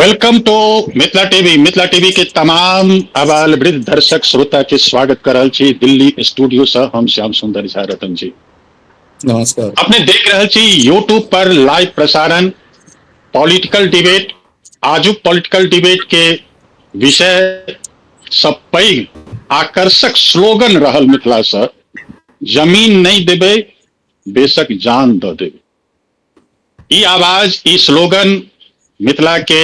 Welcome to Mithila TV. Mithila TV के तमाम आबाल वृद्ध दर्शक श्रोता के स्वागत कर रहल छी दिल्ली स्टूडियो से हम श्याम सुंदर झा रतन जी। नमस्कार। अपने देख रहल छी यूट्यूब पर लाइव प्रसारण पॉलिटिकल डिबेट। आजुक पॉलिटिकल डिबेट के विषय सब पैघ आकर्षक स्लोगन रहल मिथिला से, जमीन नहीं देबै बेशक जान दऽ देबै। ई आवाज, ई स्लोगन मिथिला के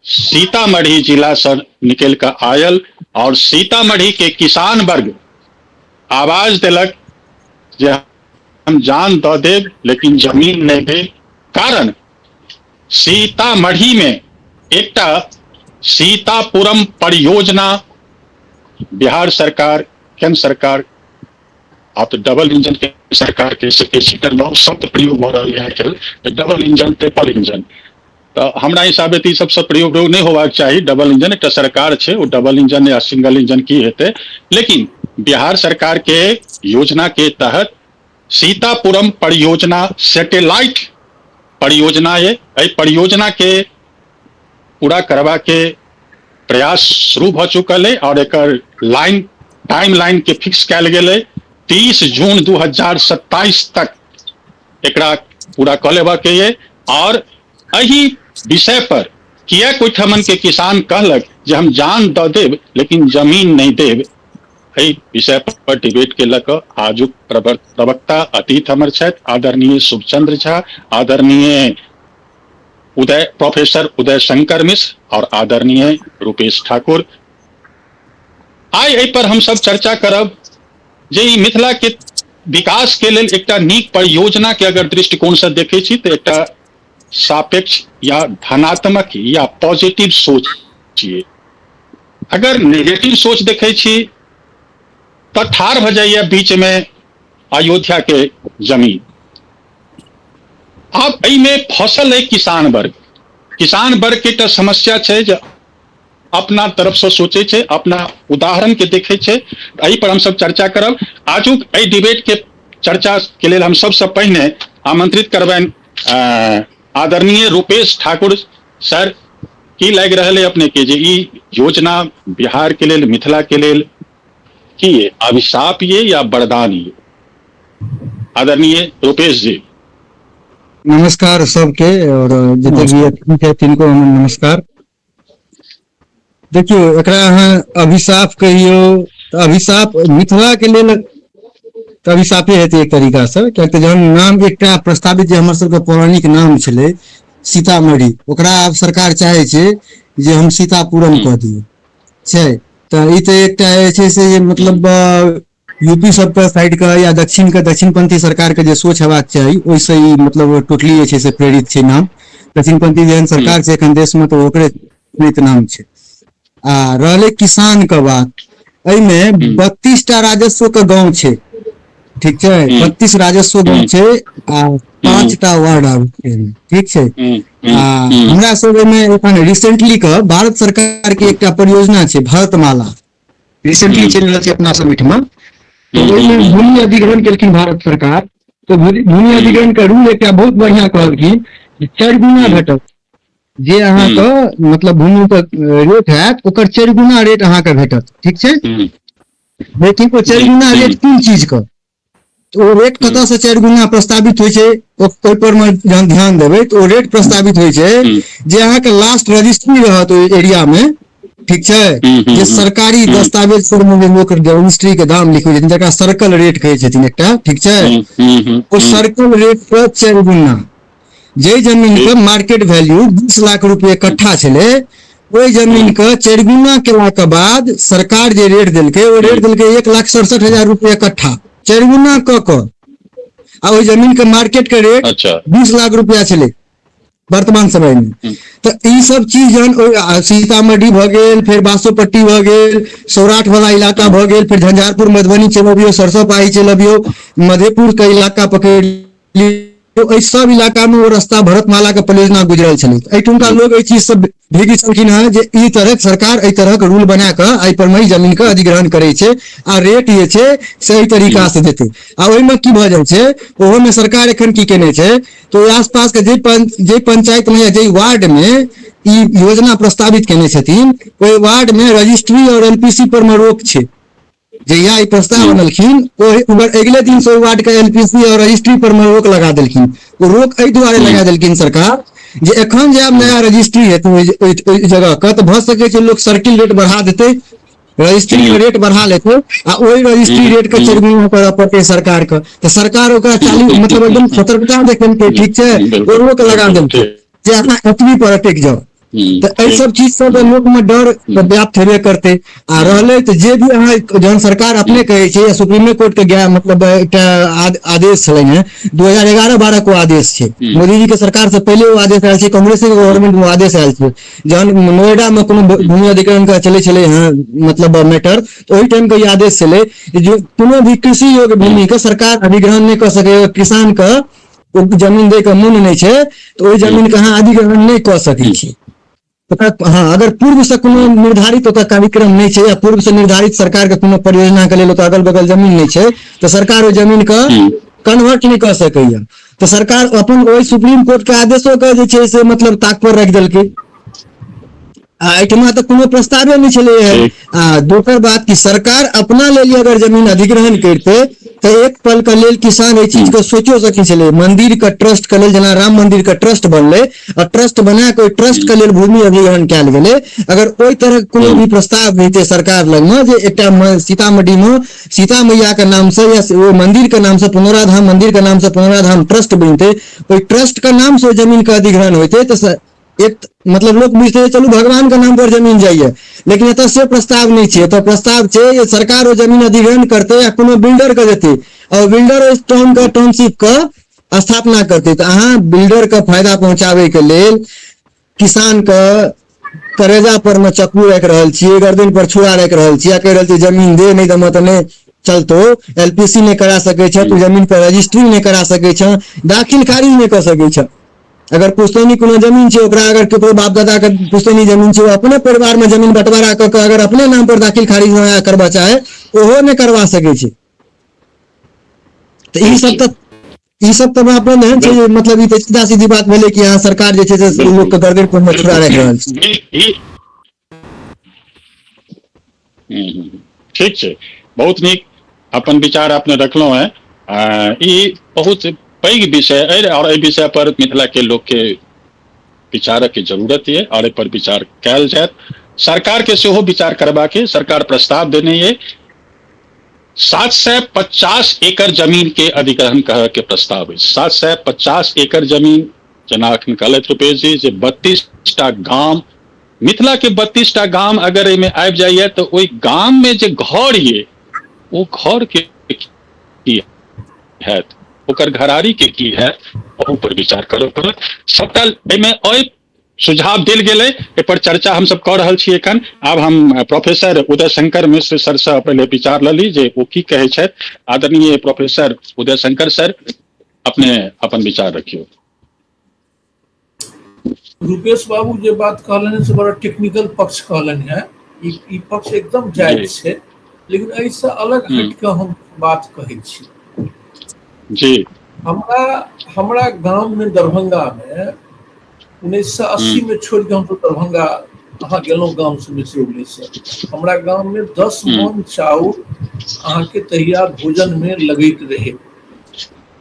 सीतामढ़ी जिला से निकल के आयल और सीतामढ़ी के किसान वर्ग आवाज देलक जे हम जान दऽ देब लेकिन जमीन नहीं देब। कारण सीतामढ़ी में एकटा सीतापुरम परियोजना बिहार सरकार, केंद्र सरकार, आब तऽ डबल इंजन के सरकार के सकै छी तऽ नव शब्द प्रयोग भऽ रहल यऽ आइ काल्हि, डबल इंजन, ट्रिपल इंजन। तऽ हमरा हिसाबे तऽ ई सबसँ प्रयोग नहि होबाक चाही। डबल इंजन एकटा सरकार छै, ओ डबल इंजन या सिंगल इंजन की हेतै। लेकिन बिहार सरकार के योजना के तहत सीतापुरम परियोजना सैटेलाइट परियोजना ये, एहि परियोजना के पूरा करबा के प्रयास शुरू भऽ चुकल अइ और एकर लाइन टाइम लाइन के फिक्स कयल गेल अइ। 30 जून 2027 तक एकरा पूरा कऽ लेबाक के ये। और एहि विषय पर किएक ओहिठमन के किसान कहलक जे हम जान दऽ देब लेकिन जमीन नहि देब, एहि विषय पर डिबेट के लऽ कऽ आजुक प्रवक्ता अतिथि हमर छथि आदरणीय शुभचंद्र झा, आदरणीय उदय प्रोफेसर उदय शंकर मिश्र और आदरणीय रूपेश ठाकुर। आइ एहि पर हम सब चर्चा करब जे ई मिथिला के विकास के लेल एकटा नीक परियोजना के अगर दृष्टिकोण से देखै छी तऽ एकटा सापेक्ष या धनात्मक या पॉजिटिव सोच छियै। अगर नेगेटिव सोच देखै छी तऽ ठाढ़ भऽ जाइए बीच में अयोध्या के जमीन। आब एहिमे फसल है किसान वर्ग। किसान वर्ग के एकटा समस्या छै जे अपना तरफ से सोचै छै, अपना उदाहरण के देखै छै। एहि पर हम सब चर्चा करब। आजुक एहि डिबेट के चर्चा के लेल हम सबसे पहिने आमंत्रित करबनि आदरणीय रूपेश ठाकुर सर। की लागि रहल है अपने के जे ई योजना बिहार के लेल, मिथिला के लेल की ये अभिशाप ये या वरदान ये? आदरणीय रूपेश जी। नमस्कार सबके और जते भी अतिथि छथि तिनको हमर नमस्कार। देखियौ, एकरा अहाँ अभिशाप कहियौ तऽ अभिशाप मिथिला के लेल तऽ अभिशापे हेतै एक तरीका से, कियाकि तऽ जहन नाम एकटा प्रस्तावित जे हमर सबके पौराणिक नाम छलै सीतामढ़ी, ओकरा आब सरकार चाहै छै जे हम सीतापुरम कऽ दियै छै। तऽ ई तऽ एकटा जे छै से मतलब यूपी सबके साइड के या दक्षिण के दक्षिणपंथी सरकार के जे सोच हेबाक चाही ओहिसँ ई मतलब टोटली जे छै से प्रेरित छै नाम। दक्षिणपंथी जेहन सरकार छै एखन देश में तऽ ओकरे प्रेरित नाम छै। आ रहलै किसान के बात, एहिमे 32टा राजस्व के गांव छै, ठीक छै, 32 राजस्व गांव छै आ 5टा वार्ड आबै छै, ठीक छै। आ हमरा सब एहिमे एखन रिसेंटली के भारत सरकार के एकटा परियोजना छै भारतमाला, रिसेंटली चलि रहल छै अपना सब ओहिठमा। तऽ ओहिमे भूमि अधिग्रहण केलखिन भारत सरकार। तऽ भूमि अधिग्रहण के रूल एकटा बहुत बढ़िया कहलखिन जे 4 गुना भेटत, जे अहाँके मतलब भूमि के रेट हैत ओकर 4 गुना रेट अहाँके भेटत, ठीक छै। लेकिन ओ 4 गुना रेट कोन चीज के, ओ रेट कतऽ से 4 गुना प्रस्तावित होइ छै ओहि पर मे जहन ध्यान देबै तऽ ओ रेट प्रस्तावित होइ छै जे अहाँके लास्ट रजिस्ट्री रहत ओहि एरिया मे, ठीक छै, जे सरकारी दस्तावेज पर मे जे लोक रजिस्ट्री के दाम लिखै छथिन जकरा सर्कल रेट कहै छथिन एकटा, ठीक छै, ओ सर्कल रेट पर 4 गुना। जाहि जमीन के मार्केट वैल्यू 20 लाख रुपए कट्ठा छलै ओहि जमीन के 4 गुना केला के बाद सरकार जे रेट देलकै ओ रेट देलकै 1,67,000 रुपए कट्ठा, 4 गुना कऽ कऽ। आ ओहि जमीन के मार्केट के रेट 20 लाख रुपया छलै वर्तमान समय में। तऽ ई सब चीज जहन सीतामढ़ी भऽ गेल, फेर बासोपट्टी भऽ गेल, सौराठ वाला इलाका भऽ गेल, फेर झंझारपुर मधुबनी चलि अबियौ, सरसोपाही चलि अबियौ, मधेपुर के इलाका पकड़ि लियौ, एहि सब इलाका में ओ रास्ता भरतमाला के परियोजना गुजरल छलै। एहिठुमका लोग एहि चीज सब भिज्ञ छलखिन हेँ जे ई तरहक सरकार एहि तरहक रूल बना कऽ एहि पर मे जमीन के अधिग्रहण करै छै आ रेट जे छै से एहि तरीका से देतै। आ ओहिमे की भऽ जाइ छै, ओहोमे सरकार एखन की केने छै तऽ ओहि आसपास के जे पंचायत मे या जे वार्ड मे ई योजना प्रस्तावित केने छथिन ओहि वार्ड मे रजिस्ट्री और एलपीसी पर मे रोक छै। जहिया ई प्रस्ताव अनलखिन ओहि ओकर अगिले दिन से ओहि वार्ड के एलपीसी और रजिस्ट्री पर मे रोक लगा देलखिन। ओ रोक एहि दुआरे लगा देलखिन सरकार जे एखन जे आब नया रजिस्ट्री हेतै ओहि जगह के, तऽ भऽ सकै छै लोक सर्किल रेट बढ़ा देतै, रजिस्ट्री के रेट बढ़ा लेतै आ ओहि रजिस्ट्री रेट के 4 गुना करऽ पड़तै सरकार के। तऽ सरकार ओकरा चालू मतलब एकदम सतर्कता देखेलकै, ठीक छै, ओ रोक लगा देलकै जे अहाँ एतबी पर अटकि जाउ। तऽ एहि सब चीज सब लोक में डर व्याप्त हेबे करते आ रहले। तऽ जे भी अहाँ जहन सरकार अपने कहै छै या सुप्रीमे कोर्ट के गया मतलब एकटा आदेश छलै हँ, 2011-12 को आदेश छै, मोदी जी के सरकार से पहिले ओ आदेश आयल छै, कांग्रेस के गवर्नमेंट में आदेश आयल छै, जहन नोएडा में कोनो भूमि अधिग्रहण के चलै छलै हँ मतलब मैटर, तऽ ओहि टाइम के ई आदेश छलै जे कोनो भी कृषि योग्य भूमि के सरकार अधिग्रहण नहि कऽ सकैए। किसान के ओ जमीन दै के मोन नहि छै तऽ ओहि जमीन के अहाँ अधिग्रहण नहि कऽ सकै छी। हँ, अगर पूर्व से कोनो निर्धारित ओकर कार्यक्रम नहि छै या पूर्व से निर्धारित सरकार के कोनो परियोजना के लेल ओतऽ अगल बगल जमीन नहि छै तऽ सरकार ओहि जमीन के कन्वर्ट नहि कऽ सकैया। तऽ सरकार अपन ओहि सुप्रीम कोर्ट के आदेशो के जे छै से मतलब ताक पर राखि देलकै। आ एहिठमा तऽ कोनो प्रस्तावे नहि छलै हे। आ दोसर बात कि सरकार अपना लेल अगर जमीन अधिग्रहण करिते तऽ एक पल के लेल किसान एहि चीज के सोचो सकै छलै। मंदिर के ट्रस्ट के लेल, जेना राम मंदिर के ट्रस्ट बनलै आ ट्रस्ट बना के ओहि ट्रस्ट के लेल भूमि अधिग्रहण कयल गेलै, अगर ओहि तरहक कोनो भी प्रस्ताव हेतै सरकार लगमे जे एकटा सीतामढ़ी मे सीता मैया के नाम से या ओहि मंदिर के नाम से, पुनौराधाम मंदिर के नाम से पुनौराधाम ट्रस्ट बनतै, ओहि ट्रस्ट के नाम से जमीन के अधिग्रहण होइतै तऽ एक मतलब लोक बुझते चलू भगवान के नाम पर जमीन जाइए। लेकिन एतऽ से प्रस्ताव नहि छै। एतऽ प्रस्ताव छै जे सरकार ओ जमीन अधिग्रहण करतै या कोनो बिल्डर के देतै और बिल्डर ओहि टाउन के टाउनशिप के स्थापना करतै। तऽ अहाँ बिल्डर के फायदा पहुंचाबै के लेल किसान के करेजा पर मे चक्कू राखि रहल छियै, गर्दन पर छुरा राखि रहल छियै आ कहि रहल छियै जमीन दे, नहि देबऽ तऽ नहि चलतो, एलपीसी नहि करा सकै छ तू, जमीन पर रजिस्ट्री नहि करा सकै छ, दाखिल खारिज नहि कऽ सकै छ। अगर पुश्तैनी कोनो जमीन छै, ओकरा अगर ककरो बाप दादा के पुश्तैनी जमीन छै, ओ अपने परिवार में जमीन बंटवारा कऽ के अगर अपने नाम पर दाखिल खारिज नया करबा चाहे, ओहो नहि करवा सकै छै। तऽ ई सब तऽ ई सब तऽ मापदंड एहन छै जे मतलब ई तऽ सीधा सीधी बात भेलै कि यहाँ सरकार जे छै से लोक के गर्दन पर मे छुरा राखि रहल छै। ठीक छै, बहुत नीक अपन विचार अपने रखलहुँ हैं। ई बहुत पैघ विषय अछि और एहि विषय पर मिथिला के लोक के विचारक के जरूरत ये और एहि पर विचार कयल जायत। सरकार के सेहो विचार करबाक ये। सरकार प्रस्ताव देने ये 750 एकड़ जमीन के अधिग्रहण करऽ के प्रस्ताव अछि। 750 एकड़ जमीन, जेना अखन कहलथि रुपेश जी जे 32 टा गाम, मिथिला के 32 टा गाम अगर एहिमे आबि जाइए तऽ ओहि गाम मे जे घर ये ओ घर के की हैत, ओकर घरारी के की हैत, ओहू पर विचार करऽ पड़त। सबटा एहिमे एहि सुझाव देल गेलै, एहि पर चर्चा हमसब कऽ रहल छी एखन। आब हम प्रोफेसर उदय शंकर मिश्र सर से पहिले विचार लली जे ओ की कहै छथि। आदरणीय प्रोफेसर उदय शंकर सर, अपने अपन विचार रखियौ। रूपेश बाबू जे बात कहलनि से बड़ा टेक्निकल पक्ष कहलनि हेँ। ई पक्ष एकदम जायज छै, लेकिन एहिसँ अलग हटि कऽ हम बात कहै छी हमरा हमरा गाममे दरभंगामे 1980मे छोड़ि कऽ हमसभ दरभंगा अहाँ गेलहुँ गामसँ मिश्रौलीसँ, हमरा गाममे 10 मन चाउर अहाँके तहिया भोजनमे लगैत रहै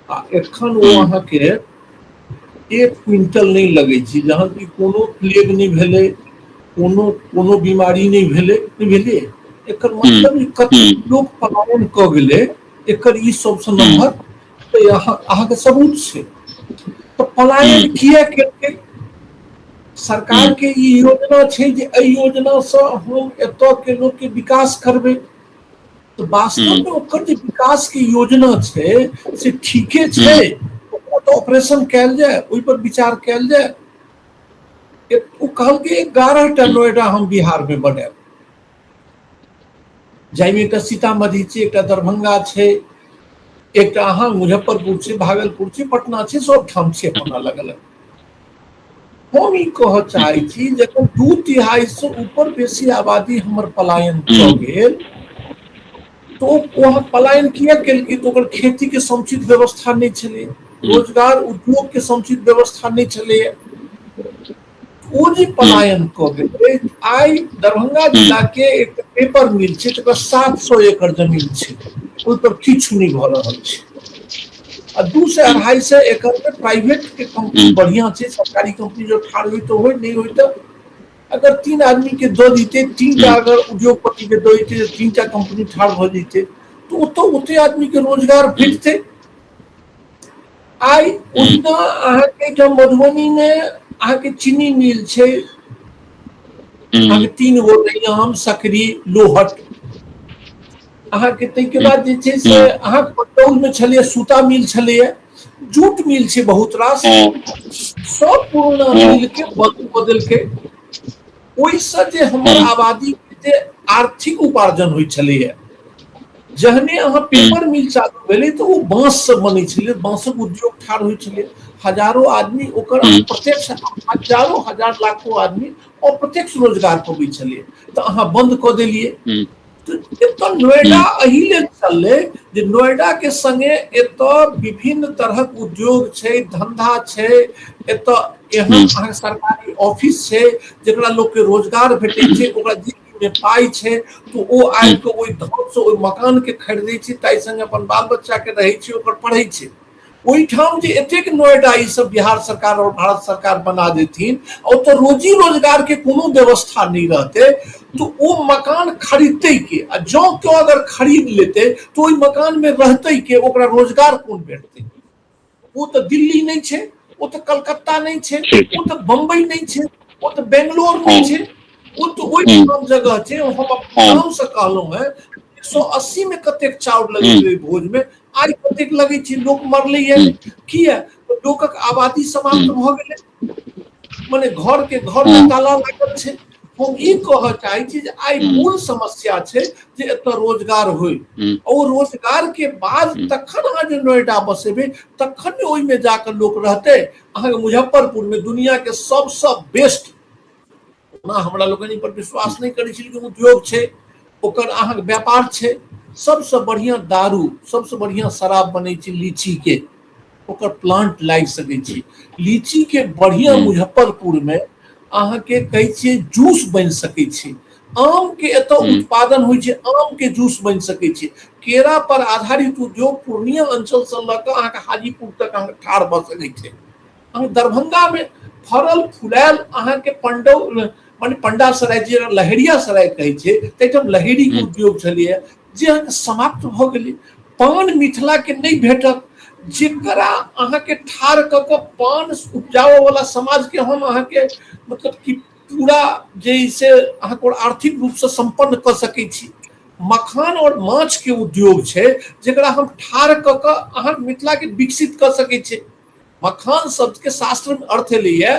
आ एखन ओ अहाँके 1 क्विंटल नहि लगै छै, जहन कि कोनो प्लेग नहि भेलै, कोनो कोनो बीमारी नहि भेलै, नहि भेलै। एकर मतलब ई कतेक लोक पलायन कऽ गेलै, एकर ई सबसँ नम्बर तऽ अहाँके सबूत छै। तऽ पलायन किया केलकै? सरकार के ई योजना छै जे एहि योजनासँ हम एतऽ के लोकके विकास करबै, तऽ वास्तवमे ओकर जे विकास के योजना छै से ठीके छै, ओकरा तऽ ऑपरेशन कयल जाय, ओहि पर विचार कयल जाय। ओ कहलकै 11 टा नोएडा हम बिहारमे बनायब, जाहिमे एकटा सीतामढ़ी छै, एकटा दरभंगा छै, एकटा अहाँ मुजफ्फरपुर छै, भागलपुर छै, पटना छै, सब ठाम छै अपन अलग अलग। हम ई कहऽ चाहै छी, जखन 2/3 से ऊपर बेसी आबादी हमर पलायन भऽ गेल, तऽ ओ पलायन किया केलकै? तऽ ओकर खेती के समुचित व्यवस्था नहि छलै, रोजगार उद्योग के समुचित व्यवस्था नहि छलैए, ओ जे पलायन कऽ गेलै। आइ दरभंगा जिला के एक पेपर मिल छै, तकर 700 एकड़ जमीन छै, ओहि पर किछु नहि भऽ रहल छै। आ 200 250 एकड़ में प्राइवेट के कंपनी बढ़िया छै, सरकारी कंपनी जो ठाढ़ होय तो होय, नहीं होय तो अगर 3 आदमी के दऽ दिते, 3टा अगर उद्योगपति के दऽ दिते, 3टा कंपनी ठाढ़ भऽ जैते, तो ओतऽ ओते आदमी के रोजगार भेटते। आइ ओहिना अहाँके एहिठाम मधुबनी मे अहाँके चीनी मिल छै, अहाँके 3 गो, रैयाम, सकरी, लोहट। अहाँके ताहिके बाद जे छै से अहाँ पंडौल मे छलैए सूता मिल छलैए, जूट मिल छै बहुत रास, सब पुरना मिल के बदल बदल के ओहिसँ जे हमर आबादी के जे आर्थिक उपार्जन होइ छलैए। जहने अहाँ पेपर मिल चालू भेलै तऽ ओ बाँससँ बनै छलै, बाँसक उद्योग ठाढ़ होइ छलै, हजारो आदमी ओकर प्रत्यक्ष, हजारो हजार लाखो आदमी अप्रत्यक्ष रोजगार पबै छलै, तऽ अहाँ बंद कऽ देलियै। एतऽ नोएडा एहि लेल चललै जे नोएडा के संगे एतऽ विभिन्न तरहक उद्योग छै, धंधा छै, एतऽ एहन अहाँके सरकारी ऑफिस छै जेकरा लोकके रोजगार भेटै छै, ओकरा जेबी मे पाइ छै तऽ ओ आबि कऽ ओहि धनसँ ओहि मकान के खरीदै छै, ताहि संगे अपन बाल बच्चा के रहै छै, ओकर पढ़ै छै। ओहिठाम जे एतेक नोएडा ई सब बिहार सरकार और भारत सरकार बना देथिन, ओतऽ रोजी रोजगार के कोनो व्यवस्था नहि रहतै, तऽ ओ मकान खरीदतै के? आ जँ केओ अगर खरीद लेतै तऽ ओहि मकान मे रहतै के? ओकरा रोजगार कोन भेटतै? ओ तऽ दिल्ली नहि छै, ओ तऽ कलकत्ता नहि छै, ओ तऽ बम्बई नहि छै, ओ तऽ बेंगलोर नहि छै, ओ तऽ ओहि जगह छै। हम अपन नाम से कहलहुँ हेँ, 180 में कतेक चाउर लगैत रहै भोज में, आइ कतेक लगै छै? लोक मरलैए किया? लोकक आबादी समाप्त भऽ गेलै, मने घर के घर में ताला लागल छै। हम ई कहऽ चाहै छी जे आइ मूल समस्या छै जे एतऽ रोजगार होय, ओ रोजगार के बाद तखन अहाँ जे नोएडा बसेबै तखन ने ओहिमे जाकऽ लोक रहतै। अहाँके मुजफ्फरपुर में दुनिया के सबसँ बेस्ट, ओना हमरा लोकनि पर विश्वास नहि करै छी, लेकिन उद्योग छै ओकर, अहाँके व्यापार छै, सबसँ बढ़िआँ दारू, सबसँ बढ़िआँ शराब बनै छै लीचीके, ओकर प्लांट लागि सकै छै लीचीके बढ़िआँ। मुजफ्फरपुरमे अहाँके कहै छियै जूस बनि सकै छै, आमके एतऽ उत्पादन होइ छै, आमके जूस बनि सकै छै, केरा पर आधारित उद्योग पूर्णिया अंचलसँ लऽ कऽ अहाँके हाजीपुर तक अहाँके ठाढ़ भऽ सकै छै। अहाँ दरभंगा में फड़ल फुलायल अहाँके पंडौ माने पंडा सराय जे लहेरिया सराय कहै छै, ताहिठाम लहेरी के उद्योग छलैए जे अहाँके समाप्त भऽ गेलै। पान मिथिला के नहि भेटत, जेकरा अहाँके ठाढ़ कऽ कऽ पान उपजाबऽ वाला समाज के हम अहाँके मतलब कि पूरा जे से अहाँके आर्थिक रूपसँ सम्पन्न कऽ सकै छी। मखान और माछ के उद्योग छै जेकरा हम ठाढ़ कऽ कऽ अहाँ मिथिला के विकसित कऽ सकै छी। मखान शब्द के शास्त्र में अर्थ एलैए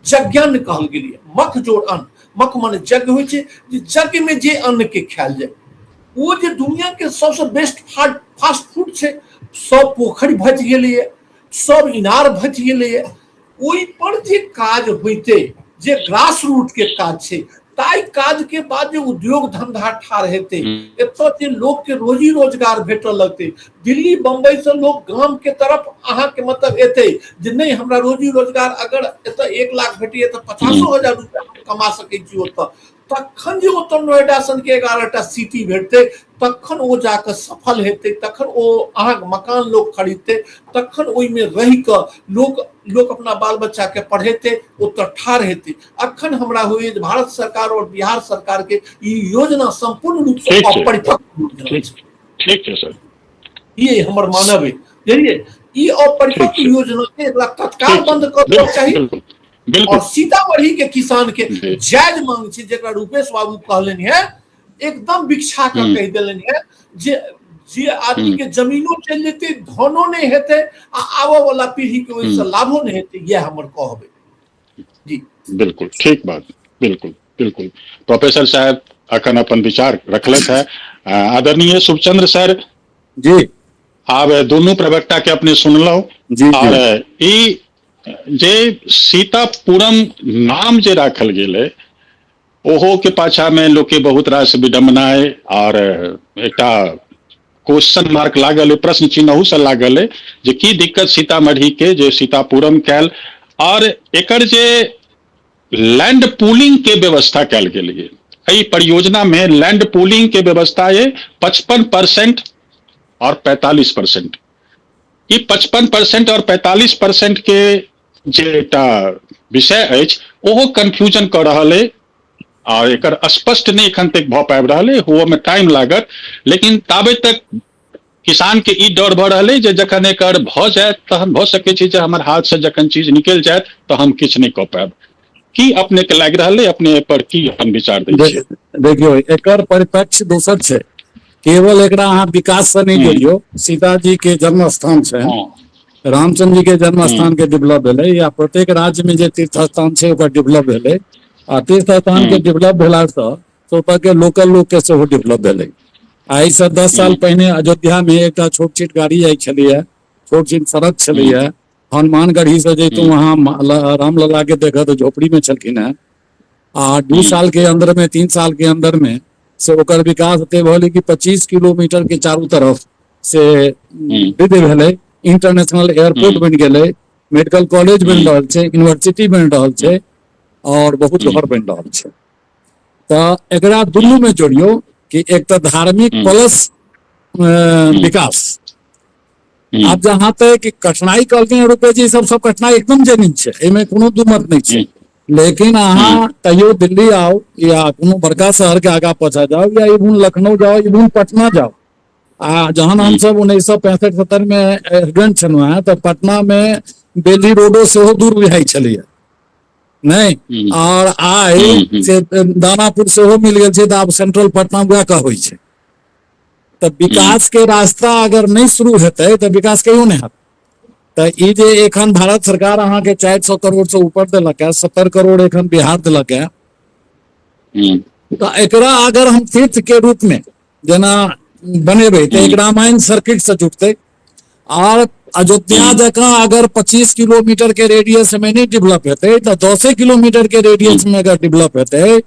यज्ञान्न कहल गेलैए, मख जोड़ अन्न, मख माने यज्ञ होइ छै, जे यज्ञ में जे अन्न के खायल जाय ओ जे दुनिया के सबसे बेस्ट फास्ट फूड छै। सब पोखरि भचि गेलैए, सब इनार भचि गेलैए, ओहि पर जे काज होइते जे ग्रास रूट के काज छै, ताहि काज के बाद जे उद्योग धंधा ठाढ़ हेतै, एतऽ जे लोक के रोजी रोजगार भेटऽ लगतै, दिल्ली बम्बई से लोग गाम के तरफ अहाँके मतलब एतै जे नहि हमरा रोजी रोजगार अगर एतऽ 1 लाख भेटैए तऽ 50,000 रुपया हम कमा सकै छी ओतऽ, तखन जे ओतऽ नोएडा सन के 11टा सिटी भेटतै तखन ओ जाकऽ सफल हेतै, तखन ओ अहाँके मकान लोक खरीदतै, तखन ओहिमे रहि कऽ लोक अपना बाल बच्चा के पढ़ेतै, ओतऽ ठाढ़ हेतै। अखन हमरा होइए जे भारत सरकार और बिहार सरकार के ई योजना सम्पूर्ण रूप से अपरिपक्व योजना छै। ठीक छै सर, ये हमर मानब है, बुझलियै? ई अपरिपक्व योजना के एकरा तत्काल बंद कर देबाक चाही। बिल्कुल। और सीतामढ़ी के किसान के जायज मांग छै, जेकरा रूपेश बाबू कहलनि है, एकदम बिछा के कहि देलनि है जे जे आदमी के जमीनो चलि जेतै, धनो नहि हेतै आ आबऽ वाला पीढ़ी के ओहिसँ लाभो नहि हेतै, इएह हमर कहबै जी। बिल्कुल ठीक बात, बिल्कुल बिल्कुल। प्रोफेसर साहब अखन अपन विचार रखलथि है। आदरणीय शुभचंद्र सर जी, आब दुनू प्रवक्ता के अपने सुनलहुँ जी, और ई जे सीतापुरम नाम जे राखल गेल है ओहो के पाछा में लोग के बहुत रास विडम्बना है और एकटा क्वेश्चन मार्क लागल है, प्रश्न चिन्ह से लागल है जे की दिक्कत सीतामढ़ी के जे सीतापुरम कैल और एकर जे लैंड पूलिंग के व्यवस्था कैल गेल ये। एहि परियोजना में लैंड पूलिंग के व्यवस्था ये 55% और 45%। ई 55% और 45% के जे एकटा विषय अछि ओहो कंफ्यूजन कऽ रहल अइ और एकर स्पष्ट नहि एखन तक भऽ पाबि रहल अइ, हुअ में टाइम लागत, लेकिन ताबे तक किसान के ई डर भऽ रहल अइ जे जखन एकर भऽ जायत तहन भऽ सकै छै जे हमर हाथ से जखन चीज निकलि जायत तऽ हम किछु नहि कऽ पायब। की अपने के लागि रहल अइ, अपने एहि पर की अपन विचार दै छियै? देखियौ, एकर परिप्रेक्ष्य दोसर छै। केवल एकरा अहाँ विकास से नहि जोड़ियौ। सीताजी के जन्म स्थान छै, रामचंद्र जी के जन्म स्थान के डेवलप भेलै, या प्रत्येक राज्य में जे तीर्थ स्थान छै ओकर डेवलप भेलै, आ तीर्थ स्थान के डेवलप भेला से ओतऽ के लोकल लोक के सेहो डेवलप भेलै। आइ से 10 साल पहिने अयोध्या में एकटा छोट छिट गाड़ी जाइ छलैया, छोट छिट सड़क छलैया, हनुमानगढ़ी से जैतहुँ अहाँ रामलला के देखऽ तऽ झोपड़ी में छलखिन हेँ। आ 2 साल के अंदर में, 3 साल के अंदर में से ओकर विकास एते भऽ कि 25 किलोमीटर के चारू तरफ से वृद्धि भेलै, इंटरनेशनल एयरपोर्ट बनि गेलै, मेडिकल कॉलेज बनि रहल छै, यूनिवर्सिटी बनि रहल छै और बहुत घर बनि रहल छै। तऽ एकरा दुनू में जोड़ियौ कि एक तऽ धार्मिक प्लस विकास। आब जहां तक कठिनाई कहलखिन रुपए जी, सब कठिनाई एकदम जेन्युइन छै, एहिमे कोनो दू मत नहि छै। लेकिन अहाँ कहियो दिल्ली आउ या कोनो बड़का शहर के आगा पछा जाउ या इवन लखनऊ जाउ, इवन पटना जाउ, आ जहन हमसब 1965-70 में स्टूडेंट छलहुँ हेँ तऽ पटना में बेली रोडो सेहो दूर बुझाइ छलैया नहि, और आइ से दानापुर सेहो मिल गेल छै तऽ आब सेंट्रल पटना वएह कहबै छै। तऽ विकास के रास्ता अगर नहि शुरू हेतै तऽ विकास कहियो नहि हेतै। तऽ ई जे एखन भारत सरकार अहाँके 400 करोड़ से ऊपर देलक है, 70 करोड़ एखन बिहार देलक है, तऽ एकरा अगर हम तीर्थ के रूप में जेना बनेबै तऽ एक रामायण सर्किट से जुटतै। और अयोध्या जकाँ अगर 25 किलोमीटर के रेडियस में नहि डेवलप हेतै तऽ 10 किलोमीटर के रेडियस में अगर डेवलप हेतै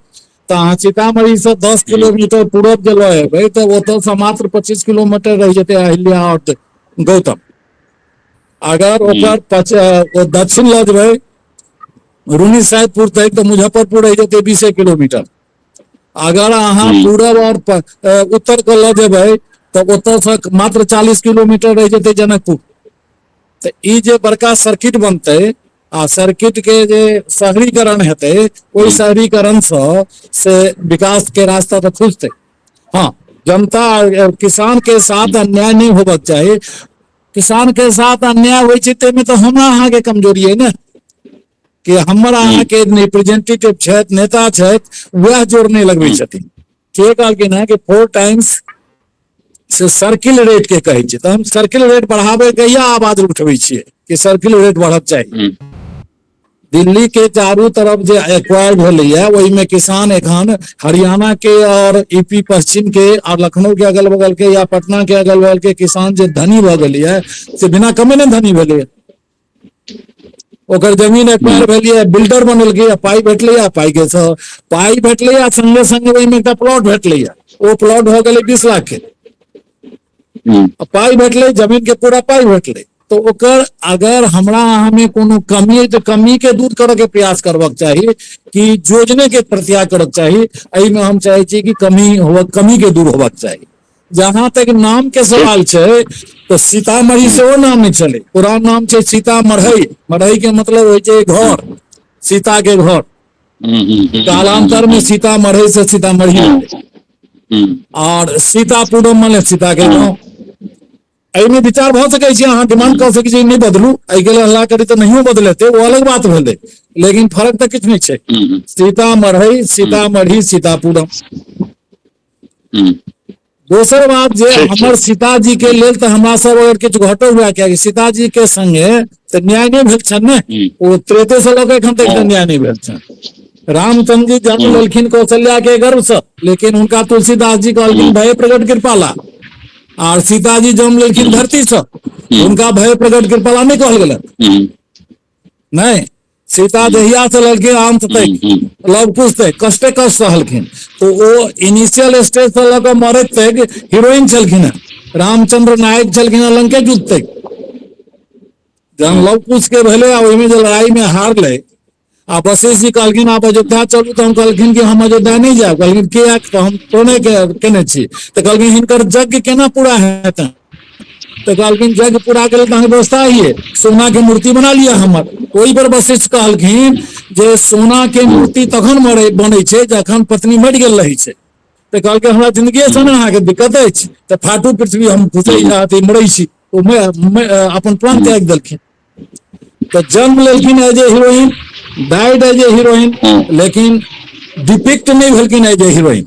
तऽ अहाँ सीतामढ़ी से 10 किलोमीटर पूरब जे लऽ एबै तऽ ओतऽ से मात्र 25 किलोमीटर रहि जेतै अहिल्या और गौतम। अगर ओकर दक्षिण लऽ जेबै रूनी साहिबपुर तक तऽ मुजफ्फरपुर रहि जेतै 20 किलोमीटर। अगर अहाँ पूरब और उत्तर के लऽ जेबै तऽ ओतऽ से मात्र 40 किलोमीटर रहि जेतै जनकपुर। तऽ ई जे बड़का सर्किट बनतै आ सर्किट के जे शहरीकरण हेतै, ओहि शहरीकरण से विकास के रास्ता तऽ खुजतै। हाँ, जनता किसान के साथ अन्याय नहीं होबक चाही। किसान के साथ अन्याय होइ छै ताहिमे तऽ हमरा अहाँके कमजोरी है ने, कि हमर अहाँके रिप्रेजेंटेटिव छथि, नेता छथि, वएह जोर नहि लगबै छथिन। के कहलखिन हेँ कि 4 टाइम्स से सर्किल रेट के कहै छै, तऽ हम सर्किल रेट बढ़ाबै कहिया आवाज उठबै छियै कि सर्किल रेट बढ़क चाही। दिल्ली के चारू तरफ जे एक्वायर भेलैया ओहिमे किसान एखन हरियाणा के और यूपी पश्चिम के और लखनऊ के अगल बगल के या पटना के अगल बगल के किसान जे धनी भऽ गेलैया से बिना कमेने धनी भेलैया। ओकर जमीन एक्वायर भेलैया, बिल्डर बनेलकैया, पाइ भेटलैया, पाइ के पाइ भेटलैया, संगे संगे ओहिमे एकटा प्लॉट भेटलैया, ओ प्लॉट भऽ गेलै 20 लाख के, पाइ भेटलै, जमीन के पूरा पाइ भेटलै। तो ओकर अगर हमरा अहाँ में कोनो कमी है तो कमी के दूर करे के प्रयास करबाक चाही कि योजने के प्रत्याग करक चाही। एहिमे हम चाहे छी कि कमी हो, कमी के दूर होबाक चाही। जहां तक नाम के सवाल छै तो सीतामढ़ी सेहो नाम नहीं छलै, पुरान नाम छै सीतामढ़ी। मढ़ई के मतलब होइ छै घर, सीता के घर। कालांतर में सीतामढ़ी से सीतामढ़ी और सीतापुरम माने सीता के गाँव। एहिमे विचार भऽ सकै छै, अहाँ डिमांड कऽ सकै छी नहि बदलू, एहिके लेल हल्ला करी तऽ नहियो बदलेतै, ओ अलग बात भेलै, लेकिन फर्क तऽ किछु नहि छै। सीतामढ़ी, सीतामढ़ी, सीतापुरम। दोसर बात जे हमर सीताजी के लेल तऽ हमरा सब अगर किछु घटो हुआ, कियाकि सीताजी के संगे तऽ न्याय नहि भेल छनि ने, ओ त्रेते से लऽ के एखन तक न्याय नहि भेल छनि। रामचंद्र जी जन्म लेलखिन कौशल्या के गर्भ से, लेकिन हुनका तुलसीदास जी कहलखिन भय प्रकट कृपाला, आर सीताजी जन्म लेलखिन धरती से, हुनका भय प्रकट कृपाला नहि कहल गेलनि। नहि, सीता जहिया से लेलखिन अंत तक लव कुश तक कष्टे कष्ट सहलखिन। तो ओ इनिशियल स्टेज से लऽ कऽ मरैत तक हीरोइन छलखिन हेँ, रामचंद्र नायक छलखिन हेँ लंके युद्ध तक। जहन लव कुश के भेलै आ ओहिमे जे लड़ाई में हारलै आ वशिष्ठ जी कहलखिन आप अयोध्या चलू, तऽ हम कहलखिन कि हम अयोध्या नहि जायब। कहलखिन किया? तऽ हम प्रणय केने छी। तऽ कहलखिन हिनकर यज्ञ केना पूरा हेतनि? तऽ कहलखिन यज्ञ पूरा के लेल तऽ अहाँके व्यवस्था है, सोना के मूर्ति बना लिअ हमर। ओहि पर वशिष्ठ कहलखिन जे सोना के मूर्ति तखन मरे बनै छै जखन पत्नी मरि गेल रहै छै। तऽ कहलकै हमरा जिंदगी से ने अहाँके दिक्कत अछि, तऽ फाटू पृथ्वी, हम घुसै अथी मरै छी। ओ अपन प्राण त्याग देलखिन। तऽ जन्म लेलखिन as a heroine, died as a heroine, लेकिन डिपिक्ट नहि भेलखिन एज ए हीरोइन।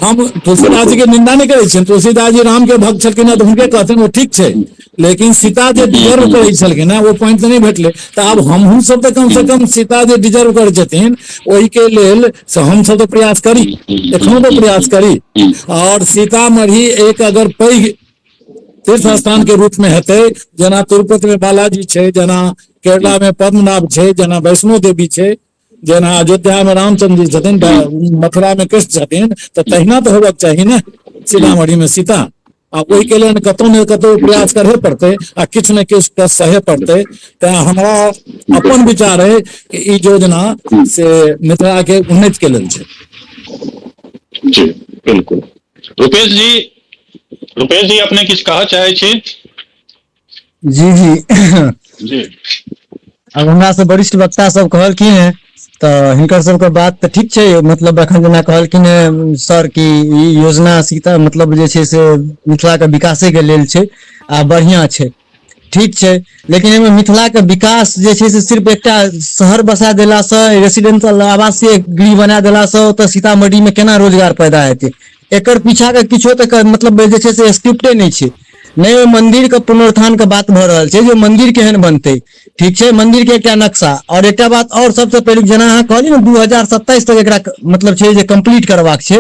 हम तुलसीदास जी के निंदा नहि करै छियनि, तुलसीदास जी राम के भक्त छलखिन तऽ हुनके कहथिन ओ ठीक छै, लेकिन सीता जे डिजर्व करै छलखिन ओ पॉइंट तऽ नहि भेटलै। तऽ आब हमहूँ सब तऽ कम से कम सीता जे डिजर्व करै छथिन ओहिके लेल से हमसब तऽ प्रयास करी, एखनो तऽ प्रयास करी। और सीतामढ़ी एक अगर पैघ तीर्थ स्थान के रूप में हेतै, जेना तिरुपति में बालाजी छै, जेना केरला में पद्मनाभ छै, जेना वैष्णो देवी छै, जेना अयोध्या में रामचंद्र जी छथिन, मथुरा में कृष्ण छथिन, तऽ तहिना तऽ होबक चाही ने सीतामढ़ी में सीता। आ ओहिके लेल कतौ ने कतौ प्रयास करहे पड़तै आ किछु ने किछु सहे पड़तै। तें हमरा अपन विचार है कि ई योजना से मिथिला के उन्नति के लेल छै। जी बिल्कुल। रुपेश जी, रुपेश जी अपने किछु कहऽ चाहै छी? जी जी जी। अब हमरा से वरिष्ठ वक्ता सब कहलखिन हेँ तऽ हिनकर सबके बात तऽ ठीक छै, मतलब एखन जेना कहलखिन हेँ सर कि ई योजना सीता मतलब जे छै से मिथिलाके विकासे के लेल छै आ बढ़िआँ छै, ठीक छै, लेकिन एहिमे मिथिलाके विकास जे छै से सिर्फ एकटा शहर बसा देलासँ, रेसिडेंशियल आवासीय गृह बना देलासँ ओतऽ सीतामढ़ीमे केना रोजगार पैदा हेतै? एकर पीछा के किछो तऽ मतलब जे छै से स्क्रिप्टे नहि छै। नहि ओहि मंदिर के पुनरुत्थान के बात भऽ रहल छै जे मंदिर केहन बनतै, ठीक छै, मंदिर के एकटा नक्शा। और एकटा बात और सबसे पहिले जेना अहाँ कहलियै ने 2027 तक एकरा मतलब छै जे कम्प्लीट करबाक छै,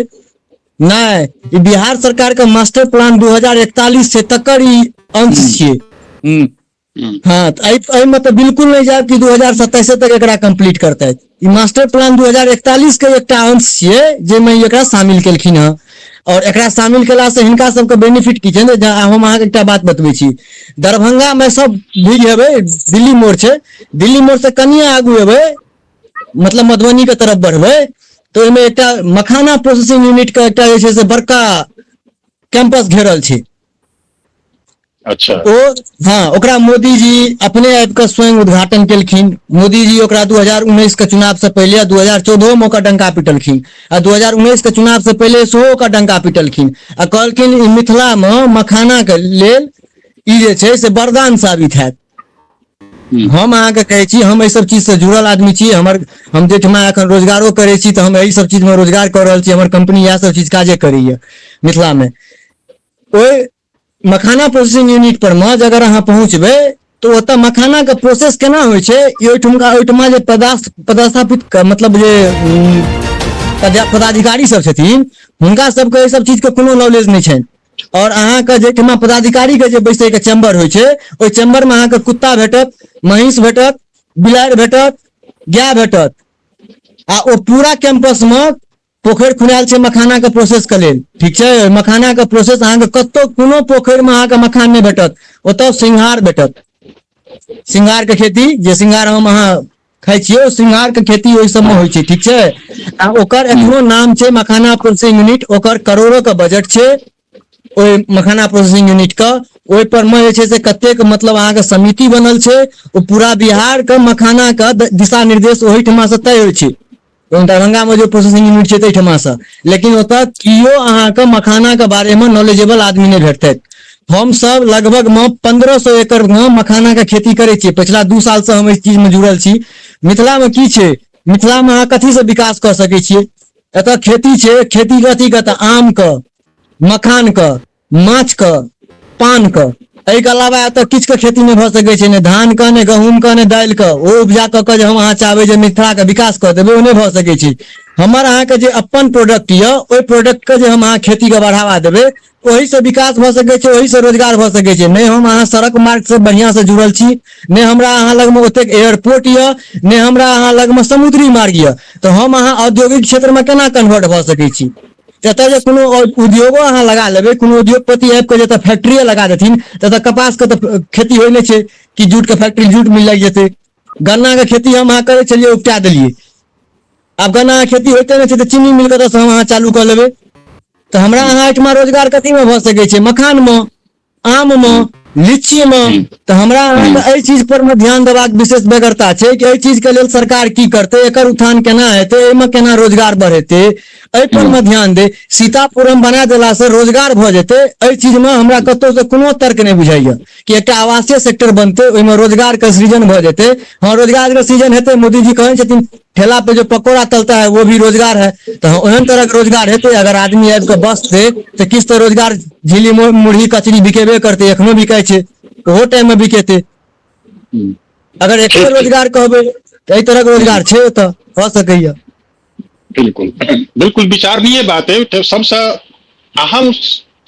नहि, ई बिहार सरकार के मास्टर प्लान 2041 छै तकर ई अंश छियै। हाँ, तऽ एहिमे तऽ बिल्कुल नहि जायब कि 2027 तक एकरा कम्प्लीट करतै। ई मास्टर प्लान 2041 के एकटा अंश छियै जाहिमे ई एकरा शामिल केलखिन हँ। और एकरा शामिल केलासँ हिनका सबके बेनिफिट की छै ने, हम अहाँके एकटा बात बतबै छी, दरभंगा मे सब भी हेबै, दिल्ली मोड़ छै, दिल्ली मोड़ से कनिये आगू एबै, मतलब मधुबनी के तरफ बढ़बै तऽ ओहिमे एकटा मखाना प्रोसेसिंग यूनिट के एकटा जे छै से बड़का कैंपस घेरल छै। अच्छा। ओ हाँ, ओकरा मोदी जी अपने आबि कऽ स्वयं उद्घाटन केलखिन। मोदी जी ओकरा 2019 के चुनाव से पहिले 2014 मे ओकर डंका पिटलखिन आ 2019 के चुनाव से पहिले सेहो ओकर डंका पिटलखिन आ कहलखिन ई मिथिला मे मखाना के लेल ई जे छै से वरदान साबित हैत। हम अहाँके कहै छी, हम एहि सब चीज से जुड़ल आदमी छी, हम जाहिठमा एखन रोजगारो करै छी तऽ हम एहि सब चीज मे रोजगार कऽ रहल छी, हमर कंपनी इएह सब चीज काजे करैया मिथिला मे। ओहि मखाना प्रोसेसिंग यूनिट पर मे अगर अहाँ पहुँचबै तऽ ओतऽ मखाना के प्रोसेस केना होइ छै ई ओहिठमा जे पदस्थापित मतलब जे पदाधिकारी सब छथिन हुनका सबके एहि सब चीज के कोनो नॉलेज नहि छनि। और अहाँके जाहिठमा पदाधिकारी के जे बैसै के चैम्बर होइ छै ओहि चैम्बर मे अहाँके कुत्ता भेटत, महींस भेटत, बिलाड़ि भेटत, गाय भेटत आ ओ पूरा कैंपस मे पोखरि खुनायल छै मखाना के प्रोसेस के लेल, ठीक छै। मखाना के प्रोसेस अहाँके कतौ कोनो पोखरि मे अहाँके मखान नहि भेटत, ओतऽ सिंघार भेटत। सिंघार के खेती, जे सिंघार हम अहाँ खाइ छियै ओ सिंघार के खेती ओहि सबमे होइ छै, ठीक छै। आ ओकर एखनो नाम छै मखाना प्रोसेसिंग यूनिट, ओकर करोड़ो के बजट छै ओहि मखाना प्रोसेसिंग यूनिट के। ओहि पर मे जे छै से कतेक मतलब अहाँके समिति बनल छै, ओ पूरा बिहार के मखाना के दिशा निर्देश ओहिठमा से तय होइ छै। दरभंगा में जो प्रोसेसिंग यूनिट छै ताहिठमा से, लेकिन ओतऽ केओ अहाँके मखाना के बारे में नॉलेजेबल आदमी नहि भेटतै। हम सब लगभग में 1500 एकड़ में मखाना के खेती करै छियै, पछिला 2 साल से हम एहि चीज में जुड़ल छी। मिथिला में की छै, मिथिला में अहाँ कथी से विकास कऽ सकै छियै? एतऽ खेती छै, खेती कथी के? तऽ आम के, मखान के, माछ के, पान के। एहिके अलावा एतऽ किछु के खेती नहि भऽ सकै छै, नहि धान के, नहि गहूँम के, नहि दालि के। ओ उपजा कऽ के जे हम अहाँ चाहबै जे मिथिला के विकास कऽ देबै, ओ नहि भऽ सकै छै। हमर अहाँके जे अपन प्रोडक्ट यऽ, ओहि प्रोडक्ट के जे हम अहाँ खेती के बढ़ावा देबै, ओहिसँ विकास भऽ सकै छै, ओहिसँ रोजगार भऽ सकै छै। नहि हम अहाँ सड़क मार्ग से बढ़िआँ से जुड़ल छी, नहि हमरा अहाँ लगमे ओतेक एयरपोर्ट यऽ, नहि हमरा अहाँ लगमे समुद्री मार्ग यऽ, तऽ हम अहाँ औद्योगिक क्षेत्रमे केना कन्वर्ट भऽ सकै छी? एतऽ जे कोनो उद्योगो अहाँ लगा लेबै, कोनो उद्योगपति आबि कऽ जतऽ फैक्ट्रिए लगा देथिन, ततऽ कपासके तऽ खेती होइ नहि छै कि जूटके फैक्ट्री जूट मिल लागि जेतै। गन्नाके खेती हम अहाँ करै छलियै, उपटा देलियै, आब गन्ना खेती होइते नहि छै, तऽ चीनी मिल कतऽसँ हम अहाँ चालू कऽ लेबै? तऽ हमरा अहाँ एहिठमा रोजगार कथीमे भऽ सकै छै? मखानमे, आममे, लीचीमे। तऽ हमरा अहाँके एहि चीज पर मे ध्यान देबाक विशेष बेगरता छै कि एहि चीज के लेल सरकार की करतै, एकर उत्थान केना हेतै, एहिमे केना रोजगार बढ़ेतै, एहि पर मे ध्यान दे। सीतापुरम बना देलासँ रोजगार भऽ जेतै, एहि चीजमे हमरा कतहुसँ कोनो तर्क नहि बुझाइया कि एकटा आवासीय सेक्टर बनतै, ओहिमे रोजगार के सृजन भऽ जेतै। हँ, रोजगार के सृजन हेतै, मोदी जी कहै छथिन ठेला पे जो पकौड़ा तलता है वो भी रोजगार है, तऽ ओहन तरह के रोजगार हेतै। अगर आदमी आबि कऽ बसतै तऽ किछु तऽ रोजगार, झिल्ली मुरही कचरी बिकेबे करतै, एखनो बिकाइ छै, ओहो टाइम मे बिकेतै। अगर एक रोजगार कहबै तऽ एहि तरहक रोजगार छै, ओतऽ भऽ सकैया। बिल्कुल बिल्कुल, विचारणीय बात है। सबसँ अहम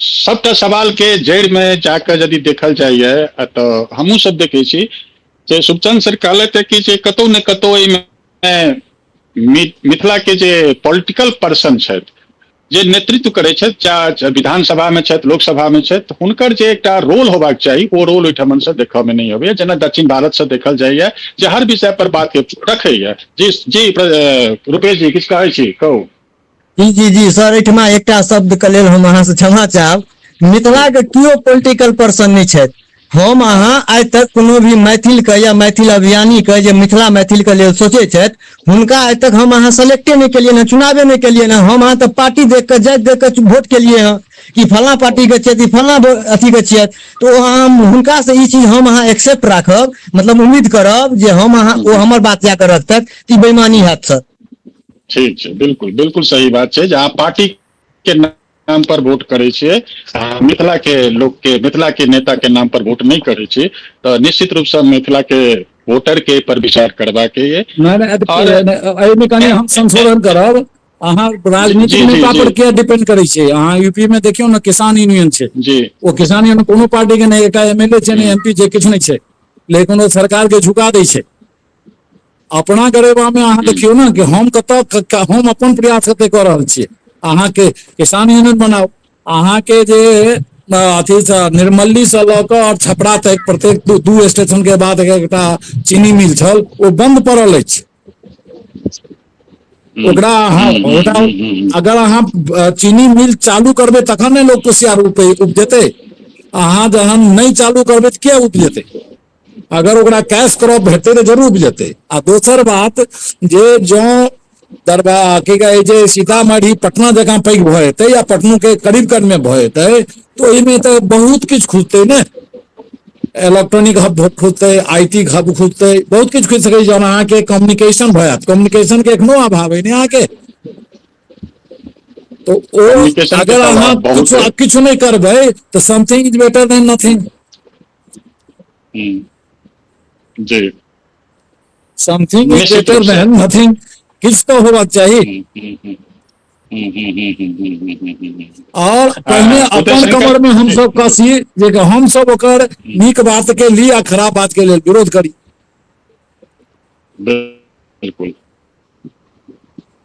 सबटा सवाल के जड़ि में जाकर यदि देखल जाइए तऽ हमहूँ सब देखै छी जे शुभचंद्र सर कहलथि कि जे कतौ ने कतौ एहिमे मिथिला के जे पॉलिटिकल पर्सन छथि, जे नेतृत्व करै छथि, चाहे विधानसभा में छथि, लोकसभा में छथि, हुनकर जे एकटा रोल होबाक चाही, ओ रोल ओहिठाम से देखऽ में नहि अबैया, जेना दक्षिण भारत से देखल जाइया जे हर विषय पर बात के रखैया। जी जी, रुपेश जी, किछु कहै छी? कहू। जी जी जी सर, एहिठमा एकटा शब्द के लेल हम अहाँ से क्षमा चाहब। मिथिला के केओ पॉलिटिकल पर्सन नहि छथि। हम अहाँ आइ तक कोनो भी मैथिल के या मैथिल अभियानी के जे मिथिला मैथिल के लेल सोचै छथि, हुनका आइ तक हम अहाँ सेलेक्टे नहि केलियै हँ, चुनावे नहि केलियै हँ। हम अहाँ तऽ पार्टी देख कऽ, जाति देख कऽ वोट केलियै हँ कि फलाँ पार्टी के छियथि, फलाँ अथी के छियथि, तऽ ओ हम हुनका से ई चीज हम अहाँ एक्सेप्ट राखब, मतलब उम्मीद करब जे हम अहाँ ओ हमर बात जाकऽ रखतथि, तऽ ई बेईमानी हैत सर। ठीक छै, बिल्कुल बिल्कुल सही बात छै जे अहाँ पार्टी के नाम पर वोट करै छियै, मिथिला के लोक के, मिथिला के नेता के नाम पर वोट नहि करै छी, तऽ निश्चित रूप से मिथिला के वोटर के पर विचार करबाक ये। नहि नहि, एहिमे कनि हम संशोधन करब। अहाँ राजनीतिक नेता पर किया डिपेंड करै छियै? अहाँ यूपी में देखियौ ने, किसान यूनियन छै जी, ओ किसान यूनियन कोनो पार्टी के नहि, एकटा एमएलए छै, नहि एमपी छै, किछु नहि छै, लेकिन ओ सरकार के झुका दै छै अपना गरेबा में। अहाँ देखियौ ने कि हम कतऽ, हम अपन प्रयास कते कऽ रहल छियै। अहाँके किसान यूनियन बनाउ, अहाँके जे अथी से निर्मली से लऽ कऽ और छपरा तक प्रत्येक दू स्टेशन के बाद एकटा चीनी मिल छल, ओ बंद पड़ल अछि। ओकरा अहाँ ओकरा अगर अहाँ चीनी मिल चालू करबै तखन ने लोक कुसियार उपजेतै। अहाँ जहन नहि चालू करबै तऽ किया उपजेतै? अगर ओकरा कैश क्रॉप भेटतै तऽ जरूर उपजेतै। आ दोसर बात जे जँ दरबा की कहै छै सीतामढ़ी पटना जकाँ पैघ भऽ जेतै या पटनो के करीब करीब मे भऽ जेतै, तऽ ओहिमे तऽ बहुत किछु खुजतै ने, इलेक्ट्रॉनिक हब खुजतै, I T hub खुजतै, बहुत किछु खुजि सकै छै। जहन अहाँके कम्युनिकेशन भऽ जायत, कम्युनिकेशन के एखनो अभाव अइ ने अहाँके, तो ओ अगर अहाँ किछु किछु नहि करबै तऽ something is better than nothing. Ji. Something is better than nothing, किछु तऽ होबाक चाही। और पहिने अपन कमर में हम सब कसी जे हम सब ओकर नीक बात के ली आ खराब बात के लेल विरोध करी। बिल्कुल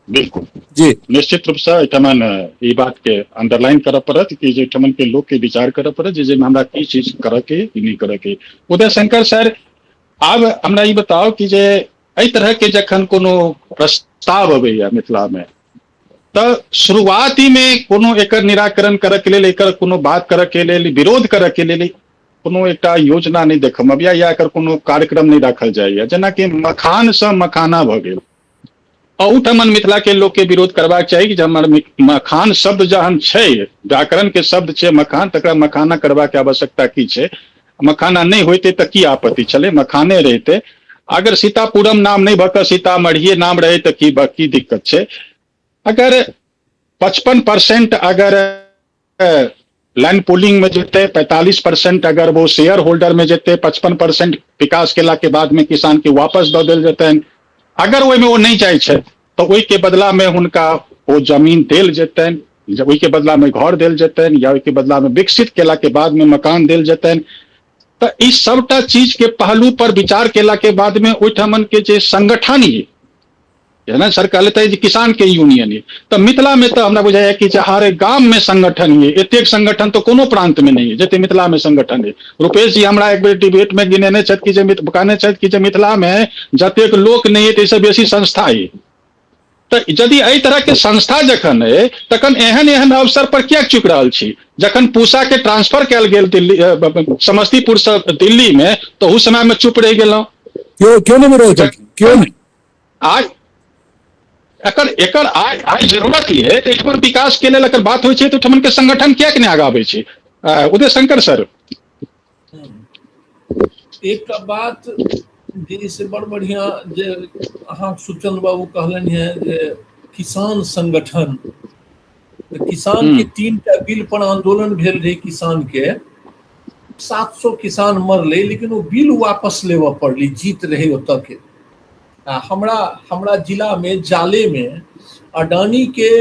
बिल्कुल जी, निश्चित रूप से एहिठमन ई बात के अंडरलाइन करऽ पड़त कि जे एहिठमन के लोक के विचार करऽ पड़त जे हमरा की चीज करऽ के, की नहि करऽ के। उदय शंकर सर, आब हमरा ई बताउ कि जे एहि तरह के जखन कोनो प्रस्ताव अबैया मिथिला में, तऽ शुरुआती में कोनो एकर निराकरण करऽ के लेल, एकर कोनो बात करऽ के लेल, विरोध करऽ के लेल कोनो एकटा योजना नहि देखऽ मे अबैया या एकर कोनो कार्यक्रम नहि राखल जाइया। जेनाकि मखान से मखाना भऽ गेल, अहुठमन मिथिला के लोक के विरोध करबाक चाही कि जे हमर मखान शब्द जहन छै, व्याकरण के शब्द छै मखान, तकरा मखाना करबाक आवश्यकता की छै? मखाना नहि होइते तऽ की आपत्ति छलै? मखाने रहिते। अगर सीतापुरम नाम नहि भऽ कऽ सीतामढ़िए नाम रहै तऽ की की दिक्कत छै? अगर 55% अगर लैंड पूलिंग में जेतै, 45% अगर वो शेयर होल्डर में जेतै, 55% विकास केला के बाद में किसान के वापस दऽ देल जेतनि, अगर ओहिमे ओ नहि जाइ छै तऽ ओहिके बदलामे हुनका ओ जमीन देल जेतनि, ओहिके बदलामे घर देल जेतनि, या ओहिके बदलामे विकसित केलाके बादमे मकान देल जेतनि। तऽ ई सबटा चीज के पहलू पर विचार केला के बाद में ओहिठामन के जे संगठन ये, जेना सर कहले थे जे किसान के यूनियन ये, तऽ मिथिला में तऽ हमरा बुझाइए कि जे हर गाम में संगठन ये, एतेक संगठन तऽ कोनो प्रांत में नहीं है जते मिथिला में संगठन है। रुपेश जी हमरा एक बेर डिबेट में गिनेने छथि कि जे कहने छथि कि जे मिथिला में जतेक लोक नहीं है ताहिसँ बेसी संस्था ये। तऽ यदि एहि तरह के संस्था जखन है तखन एहन एहन अवसर पर किया चुकि रहल छी? जखन पूसा के ट्रांसफर कयल गेल दिल्ली, समस्तीपुर से दिल्ली में, तऽ ओहू समय में चुप रहि गेलहुँ। क्यों क्यों नहीं विरोध केलखिन? क्यों नहीं? आइ एकर एकर आइ आइ जरूरत ई है एहिठाम विकास के लेल अगर बात होइ छै तऽ ओहिठाम के संगठन किएक नहि आगाँ आबै छै? उदय शंकर सर। एकटा बात जे से बड़ बढ़िया जे अहाँ सुचंद बाबू कहलनि हेँ जे किसान संगठन, तऽ किसान के 3टा बिल पर आंदोलन भेल रहै, किसान के 700 किसान मरलै, लेकिन ओ बिल वापस लेबऽ पड़लै, जीत रहै ओतऽ के। आ हमरा हमरा जिलामे जालेमे अडानी के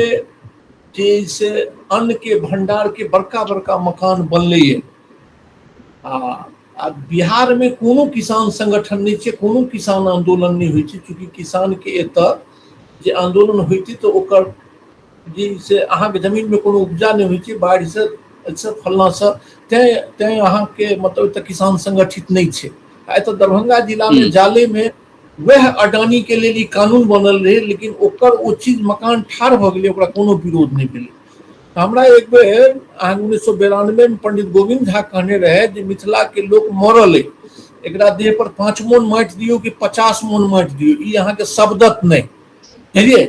जे से अन्न के भंडार के बड़का बड़का मकान बनलैए, आ बिहारमे कोनो किसान संगठन नहि छै, कोनो किसान आंदोलन नहि होइ छै। चूँकि किसानके एतऽ जे आंदोलन होइतै तऽ ओकर जे से अहाँके जमीनमे कोनो उपजा नहि होइ छै बाढ़िसँ एहिसँ फल्लाँसँ, तैँ तैँ अहाँके मतलब एतऽ किसान संगठित नहि छै। आ एतऽ दरभंगा जिलामे जालेमे वएह अडानीके लेल ई कानून बनल रहै, लेकिन ओकर ओ चीज मकान ठाढ़ भऽ गेलै, ओकरा कोनो विरोध नहि भेलै। हमरा एक बेर अहाँके 1992मे पंडित गोविंद झा कहने रहै जे मिथिलाके लोक मरल अइ, एकरा देह पर 5 मोन माटि दियौ कि 50 मोन माटि दियौ, ई अहाँके शब्दत नहि, बुझलियै?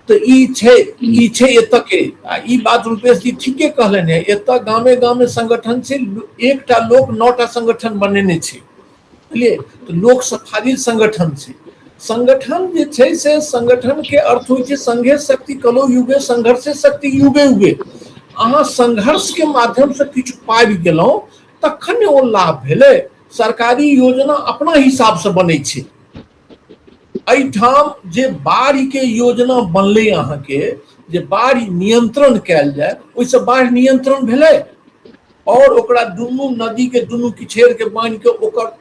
तऽ ई छै एतऽ के। आ ई बात रुपेश जी ठीके कहलनि हेँ, एतऽ गामे गामे संगठन छै, एकटा लोक 9टा संगठन बनेने छै, बुझलियै? तऽ लोक सब फाजिल संगठन छै। संगठन जे छै से संगठन के अर्थ होइ छै संघे शक्ति कलो युगे संघर्षे शक्ति युगे युगे। अहाँ संघर्ष के माध्यम से किछु पाबि गेलहुँ तखन ओ लाभ भेलै। सरकारी योजना अपना हिसाब से बनै छै। एहिठाम जे बाढ़ि के योजना बनलै अहाँके जे बाढ़ि नियंत्रण कयल जाय, ओहिसँ बाढ़ि नियंत्रण भेलै? और ओकरा दुनू नदी के दुनू किछेर के बान्हि के ओकर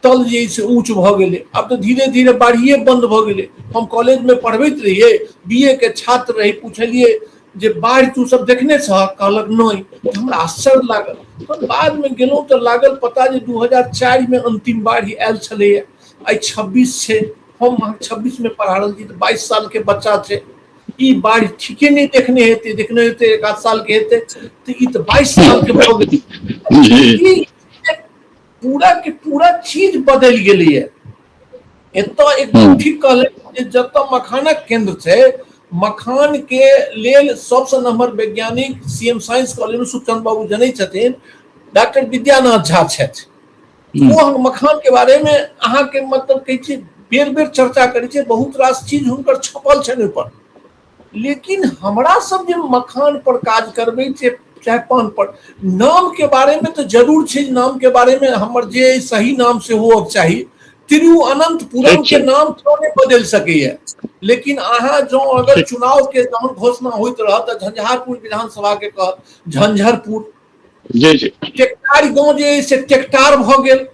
तल जे से ऊँच भऽ गेलै। आब तऽ धीरे धीरे बाढ़िए बंद भऽ गेलै। हम कॉलेजमे पढ़बैत रहियै, बी ए के छात्र रही, पुछलियै जे बाढ़ि तू सब देखने छह? कहलक नहि। हमरा आश्चर्य लागल। हम बादमे गेलहुँ तऽ लागल पता जे 2004मे अंतिम बाढ़ि आयल छलैए, आइ 26 छै, हम 26मे पढ़ा रहल छी तऽ 22 साल के बच्चा छै, ई बाढ़ि ठीके नहि देखने हेतै, देखने हेतै एक आध साल के हेतै, तऽ ई तऽ 22 साल के भऽ गेलै। पूरा के पूरा चीज बदलि गेलैए एतऽ। एकदम ठीक कहले जे जतऽ मखानक केंद्र छै, मखान के लेल सबसँ नम्बर वैज्ञानिक सी एम साइंस कॉलेज में सुखचंद बाबू जनै छथिन, डॉक्टर विद्यानाथ झा छथि। ओ हम मखान के बारे में अहाँके मतलब कहै छी बेर बेर चर्चा करै छै, बहुत रास चीज हुनकर छपल छनि ओहिपर। लेकिन हमरा सब जे मखान पर काज करबै छै चाहे पान पर, नाम के बारे में तऽ जरूर छै, नाम के बारे में हमर जे सही नाम से होअक चाही। तिरुअनंतपुरम के नाम क्यों नहीं बदलि सकैए? लेकिन अहाँ जँ अगर चुनाव के जहन घोषणा होइत रहत तऽ झंझारपुर विधानसभा के कहत झंझरपुर, जी जी, टेकटार गाँव जे से टेकटार भऽ गेल,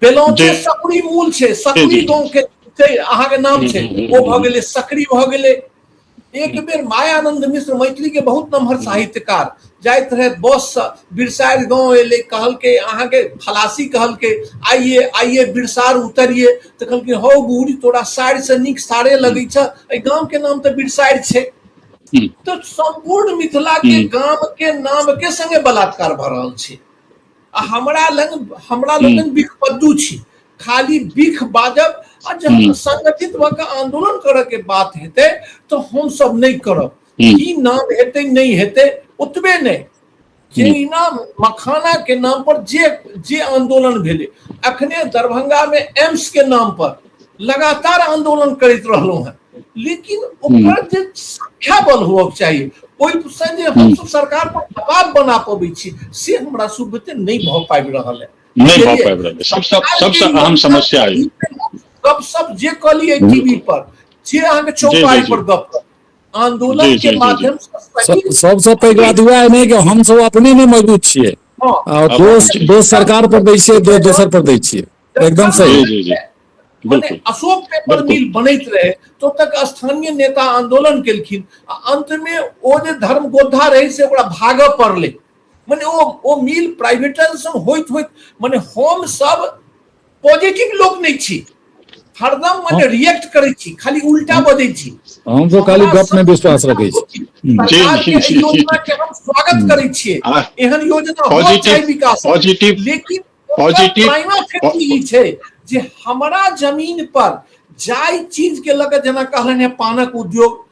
बेलौचे सकरी मूल छै, सकरी गाँव के छै अहाँके नाम छै, ओ भऽ गेलै सकरी भऽ गेलै। एक बेर मायानंद मिश्र मैथिली के बहुत नमहर साहित्यकार जाइत रहे बस से, बिरसार गाँव एलै, कहलकै अहाँके खलासी कहलकै आइए आइए बिरसार उतरिए, तऽ कहलकै हौ बूढ़ी तोरा सारि से नीक सारे लगै छ, एहि गाम के नाम तऽ बिरसार छै। तऽ सम्पूर्ण मिथिला के गाम के नाम के संगे बलात्कार भऽ रहल छै। आ हमरा लग हमरा लोकनि बिखपद्दू छी, खाली बिख बाजब, आ जहन संगठित भऽ कऽ आंदोलन करऽ के बात हेतै तऽ हम सब नहि करब। की नाम हेतै नहि हेतै ओतबे नहि, जे इनाम मखाना के नाम पर जे जे आंदोलन भेलै, अखने दरभंगा में एम्स के नाम पर लगातार आंदोलन करैत रहलहुँ हेँ, लेकिन ओकर जे संख्या बल होअक चाही ओहिसँ जे हमसब सरकार पर दबाव बना पबै छी से हमरा सुबते नहि भऽ पाबि रहल है, नहि भऽ पाबि रहल है। सबसँ सबसँ अहम समस्या है गपशप जे कहलियै टीवी पर, जे अहाँके चौपाई पर गप करत आंदोलन के माध्यम से सबसे पैघ बात वएह नहि कि हमसब अपने नहि मजबूत छियै आ दोष दोष सरकार पर दै छियै दोष दोसर पर दै छियै एकदम सही। जी जी मने अशोक पेपर मिल बनैत रहे तो तक स्थानीय नेता आंदोलन केलखिन आ अंत में ओ जे धर्म गोद्धा रहे से ओकरा भागऽ पड़लै। मने ओ मिल प्राइवेटाइजेशन होइत होइत मने हम सब पॉजिटिव लोक नहि छी, हरदम मने रिएक्ट करै छी, खाली उल्टा बजै छी। हम सब खाली गप में विश्वास रखै छी। सरकार के एहि योजना के हम स्वागत करै छियै, एहन योजना हो चाहे विकास, पॉजिटिव, लेकिन पॉजिटिव प्राइमा फेसी ई छै जे हमरा जमीन पर जाहि चीज के लऽ के जेना कहलनि हेँ पानक उद्योग,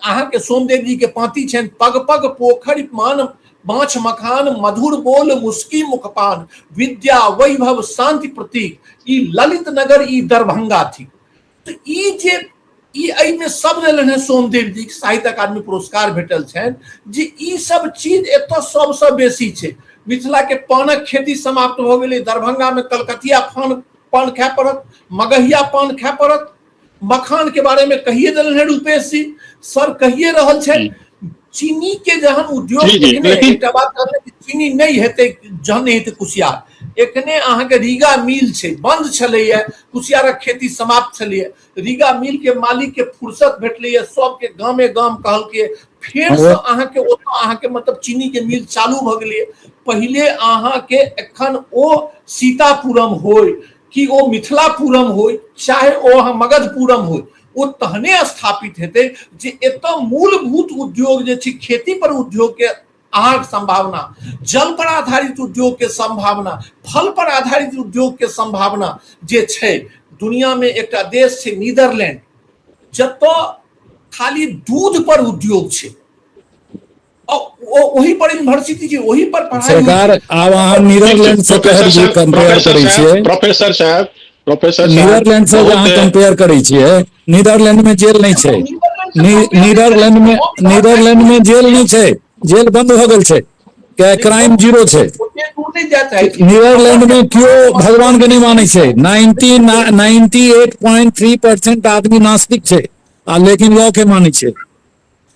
अहाँके सोमदेव जी के पाँति छनि, पग पग पोखरि मान माछ मखान मधुर बोल मुस्की मुखपान विद्या वैभव शांति प्रतीक ई ललित नगर ई दरभंगा थिक। तऽ ई जे ई एहिमे सब देलनि हेँ सोमदेव जी साहित्य अकादमी पुरस्कार भेटल छनि जे ई सब चीज एतऽ सबसँ बेसी छै। मिथिला के पानक खेती समाप्त भऽ गेलै, दरभंगा में कलकतिया पान खाय पड़त, मगहिया पान खाय पड़त। मखान के बारे में कहिए देलनि हेँ रूपेश जी, सर कहिए रहल छनि। चीनी के जहन उद्योग एकटा बात कहलनि कि चीनी नहि हेतै जहन नहि हेतै कुसियार, एखने अहाँके रीगा मिल छै बंद छलैया, कुसियारक खेती समाप्त छलैया, रीगा मिल के मालिक के फुर्सत भेटलैया, सबके गामे गाम कहलकै फेर से अहाँके ओतऽ अहाँके मतलब चीनी के मिल चालू भऽ गेलै। पहिले अहाँके एखन ओ सीतापुरम होय कि ओ मिथिलापुरम होय चाहे ओ अहाँ मगधपुरम होय, ओ तहने स्थापित हेतै जे एतऽ मूलभूत उद्योग जे छै खेती पर उद्योग के अहाँके संभावना, जल पर आधारित उद्योग के संभावना, फल पर आधारित उद्योग के संभावना जे छै। दुनिया में एकटा देश छै नीदरलैंड, जतऽ खाली दूध पर उद्योग छै, ओही पर यूनिवर्सिटी छै, ओही पर पढ़ाई सरकार आब अहाँ नीदरलैंड से कहल कंपेयर करै छियै। प्रोफेसर साहब, प्रोफेसर साहब, नीदरलैंड से अहाँ कंपेयर करै छियै, नीदरलैंड में जेल नहि छै, नीदरलैंड में जेल नहि छै, जेल बंद हो गेल छै, क्राइम जीरो छै। नीदरलैंड में केओ भगवान के नहि मानै छै, 98.3% आदमी नास्तिक छै आ लेकिन लॉ के मानै छै।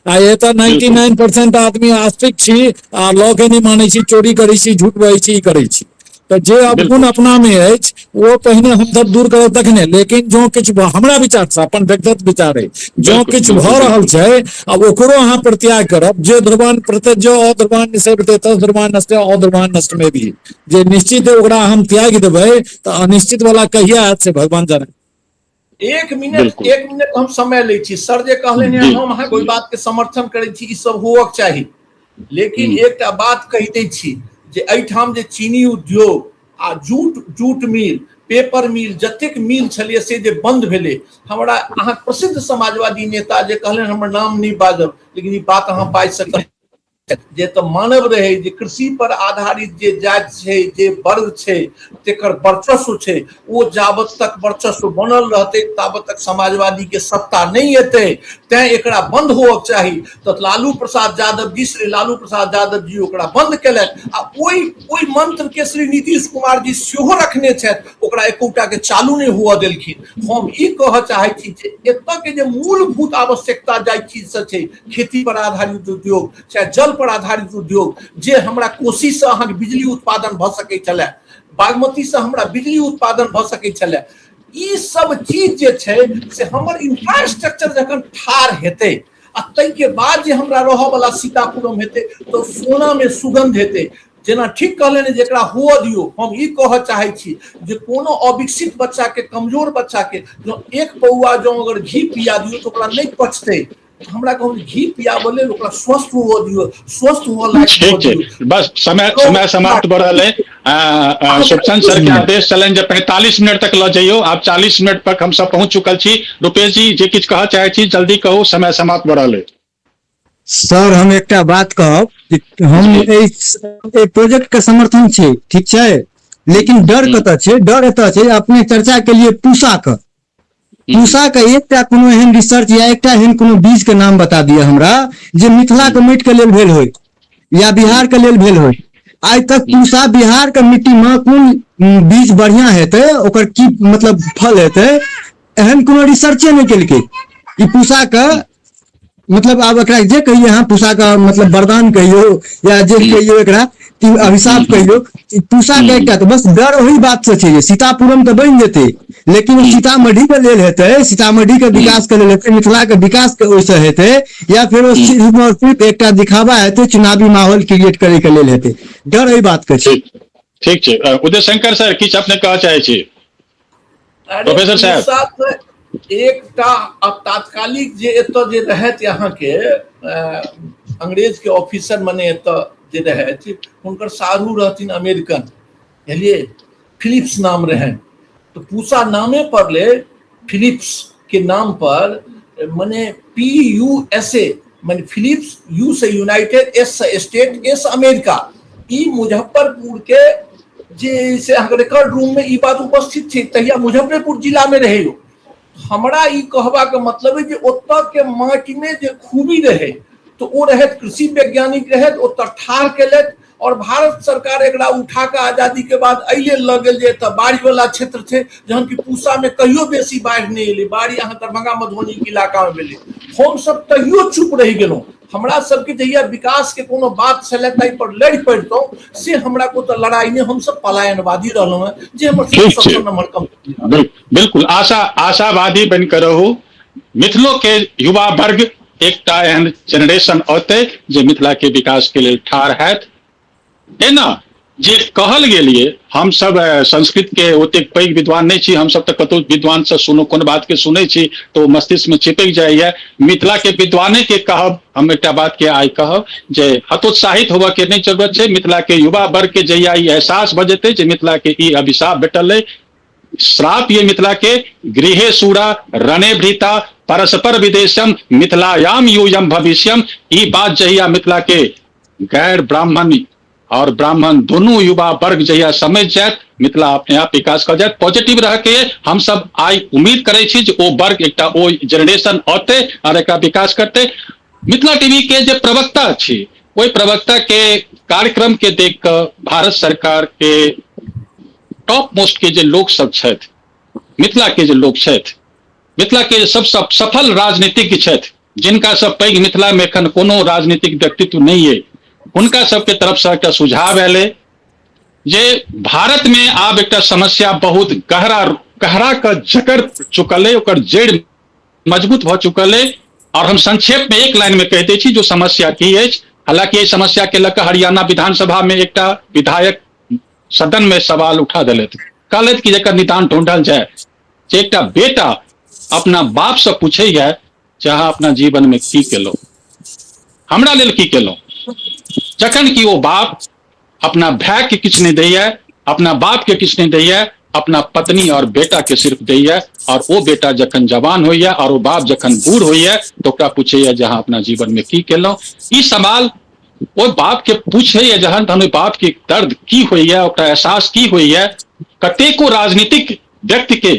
आ एतऽ 99% आदमी आस्तिक छी आ लॉ के नहि मानै छी, चोरी करै छी, झूठ बजै छी, ई करै छी। तऽ जे अवगुण अपना मे अछि ओ पहिने हमसब दूर करब तखने। लेकिन जो किछु हमरा विचार से अपन व्यक्तिगत विचार अछि, जो किछु भऽ रहल छै आ ओकरो अहाँ प्रत्याग करब, जे ध्रुवान प्रत्यज अध्रुवान निषेधते तस ध्रुवान नष्ट अध्रुवान नष्ट में भी जे निश्चित है ओकरा हम त्यागि देबै तऽ अनिश्चित वाला कहिया हैत से भगवान जाने। एक मिनट, एक मिनट हम समय लै छी। सर जे कहलनि हेँ हम अहाँके ओहि बात के समर्थन करै छी, ई सब होअक चाही, लेकिन एकटा बात कहि दै छी जे एहिठाम जे चीनी उद्योग आ जूट मिल, पेपर मिल, जतेक मिल छलियै से जे बंद भेलै, हमरा अहाँ प्रसिद्ध समाजवादी नेता जे कहलनि हमर नाम नहि बाजब, लेकिन ई बात अहाँ बाजि सकैत जे तऽ मानव रहै जे कृषि पर आधारित जे जाति छै, जे वर्ग छै, तेकर वर्चस्व छै, ओ जाबत तक वर्चस्व बनल रहतै ताबत तक समाजवादी के सत्ता नहि एतै, तैं एकरा बंद होअक चाही। तऽ लालू प्रसाद यादव जी, श्री लालू प्रसाद यादव जी ओकरा बंद केलथि आ ओहि मंत्र के श्री नीतीश कुमार जी सेहो रखने छथि, ओकरा एकोटा के चालू नहि हुअ देलखिन। हम ई कहऽ चाहै छी जे एतऽ के जे मूलभूत आवश्यकता जाहि चीज से छै, खेती पर आधारित उद्योग चाहे जल पर आधारित उद्योग, जे हमरा कोसी से अहाँके बिजली उत्पादन भऽ सकै छलै, बागमती से हमरा बिजली उत्पादन भऽ सकै छलै, ई सब चीज जे छै से हमर इंफ्रास्ट्रक्चर जखन ठाढ़ हेतै आ ताहिके बाद जे हमरा रहऽ वाला सीतापुरम हेतै तऽ सोना में सुगंध हेतै। जेना ठीक कहलनि जेकरा हुअ दियौ, हम ई कहऽ चाहै छी जे कोनो अविकसित बच्चा के, कमजोर बच्चा के जँ एक पौआ जँ अगर घी पिया दियौ तऽ ओकरा नहि पचतै। हमरा कहू घी पियाबऽ लेल ओकरा स्वस्थ हुअ दियौ, स्वस्थ हुअ लायक ठीक छै, बस समय समाप्त भऽ रहल है। सुखचंद सर के आदेश छलनि जे 45 मिनट तक लऽ जइयौ, आब 40 मिनट तक हमसब पहुँच चुकल छी। रूपेश जी जे किछु कहऽ चाहै छी जल्दी कहू, समय समाप्त भऽ रहल है। सर हम एकटा बात कहब कि हम एहि प्रोजेक्ट के समर्थन छी, ठीक छै, लेकिन डर कतऽ छै? डर एतऽ छै, अपने चर्चा के लिए पूसा के, पूसा के एकटा कोनो एहन रिसर्च या एकटा एहन कोनो बीज के नाम बता दिअ हमरा जे मिथिला के माटि के लेल भेल होय या बिहार के लेल भेल होय। आइ तक पूसा बिहार के मिट्टी में कोन बीज बढ़िया हेतै, ओकर की मतलब फल हेतै, एहन कोनो रिसर्चे नहि केलकै। ई पूसा के मतलब आब एकरा जे कहिए अहाँ पूसा के मतलब वरदान कहियौ या जे कहियौ एकरा कि अभिशाप कहियौ, ई पूसा के एकटा तऽ बस डर ओही बात से छै जे सीतापुरम तऽ बनि जेतै, लेकिन ओ सीतामढ़ी के लेल हेतै, सीतामढ़ी के विकास के लेल हेतै, मिथिला के विकास के ओहिसँ हेतै, या फेर ओ सिर्फ और सिर्फ एकटा दिखावा हेतै, चुनावी माहौल क्रिएट करे के लेल हेतै। डर एहि बात के छै। ठीक, ठीक छै। उदय शंकर सर, किछु अपने कहऽ चाहै छी? अरे प्रोफेसर साहब। पूसा तऽ एकटा तात्कालिक जे एतऽ जे रहथि अहाँके अंग्रेज के ऑफिसर मने एतऽ जे रहथि, हुनकर साढ़ू रहथिन अमेरिकन, बुझलियै, फिलिप्स नाम रहनि। तऽ पूसा नामे पड़लै फिलिप्स के नाम पर, मने पी यू एस ए, मने फिलिप्स, you से यूनाइटेड, एस से स्टेट, एस अमेरिका। ई मुजफ्फरपुर के जे से अहाँके रिकॉर्ड रूम में ई बात उपस्थित छै, तहिया मुजफ्फरपुर जिला में रहै। हमरा ई कहबाक मतलब है जे ओतऽ के माटि में जे खूबी रहै तऽ ओ रहथि कृषि वैज्ञानिक रहथि, ओतऽ ठाढ़ केलथि और भारत सरकार एकरा उठा कऽ आजादी के बाद एहि लेल लऽ गेल जे एतऽ बाढ़ि वाला क्षेत्र छै, जहन कि पूसा में कहियो बेसी बाढ़ि नहि एलै, बाढ़ि अहाँ दरभंगा मधुबनी के इलाका में भेलै। हमसब तहियो चुप रहि गेलहुँ। हमरा सबके जहिया विकास के कोनो बात छलै ताहि पर लड़ि पड़ितहुँ, से हमरा को तऽ लड़ाई नहि, हमसब पलायनवादी रहलहुँ हेँ, जे हमर ठीक छै। सबसँ नम्हर कमजोरी। बिल्कुल, आशावादी बनि कऽ रहू। मिथिलो के युवा वर्ग एकटा एहन जनरेशन औतै जे मिथिला के विकास के लेल ठाढ़ हैत। एना जे कहल गेल ये, हम सब संस्कृत के ओतेक पैघ विद्वान नहि छी, हम सब तऽ कतौ विद्वान से सुनो कोनो बात के सुनै छी तऽ ओ मस्तिष्क में चिपकि जाइए। मिथिला के विद्वाने के कहब, हम एकटा बात के आइ कहब जे हतोत्साहित होबऽ के नहि जरूरत छै। मिथिला के युवा वर्ग के जहिया ई एहसास भऽ जेतै जे मिथिला के ई अभिशाप भेटल अइ, श्राप ये मिथिला के, गृहे सूरा रणे भृता परस्पर विदेशम मिथिलायाम यूयम भविष्यम, ई बात जहिया मिथिला के गैर ब्राह्मण और ब्राह्मण दोनों युवा वर्ग जहिया समझ जायत, मिथिला अपने आप विकास कर जायत। पॉजिटिव रह के हम सब आइ उम्मीद करै छी जे ओ वर्ग एकटा ओ जनरेशन औतै और एकरा विकास करतै। मिथिला टीवी के जे प्रवक्ता छी, ओहि प्रवक्ता के कार्यक्रम के देख कऽ भारत सरकार के टॉप मोस्ट के जे लोक सब छथि, मिथिला के जे लोक छथि, मिथिला के जे सबसँ सफल राजनीतिज्ञ छथि, जिनका सब पैघ मिथिला में एखन कोनो राजनीतिक व्यक्तित्व नहि अइ, हुनका सबके तरफ से एकटा सुझाव आयल अइ जे भारत में आब एकटा समस्या बहुत गहरा गहरा के जकड़ चुकल अइ, ओकर जड़ि मजबूत भऽ चुकल अइ। और हम संक्षेप में एक लाइन में कहि दै छी जो समस्या की अछि। हालांकि एहि समस्या के लऽ कऽ हरियाणा विधानसभा में एकटा विधायक सदन में सवाल उठा देलथि, कहलथि कि एकर निदान ढूंढल जाय। जे एकटा बेटा अपना बाप से पूछैया जे अहाँ अपना जीवन में की केलहुँ, हमरा लेल की केलहुँ, जखन कि ओ बाप अपना भाय के किछु नहि दैया, अपना बाप के किछु नहि दैया, अपना पत्नी और बेटा के सिर्फ दैया। और ओ बेटा जखन जवान होइया और ओ बाप जखन बूढ़ होइया तो ओकरा पूछैया जे अहाँ अपना जीवन में की केलहुँ। ई सवाल ओ बाप के पूछैया जहन, तहन ओहि बाप के दर्द की होइया, ओकरा एहसास की होइया। कतेको राजनीतिक व्यक्ति के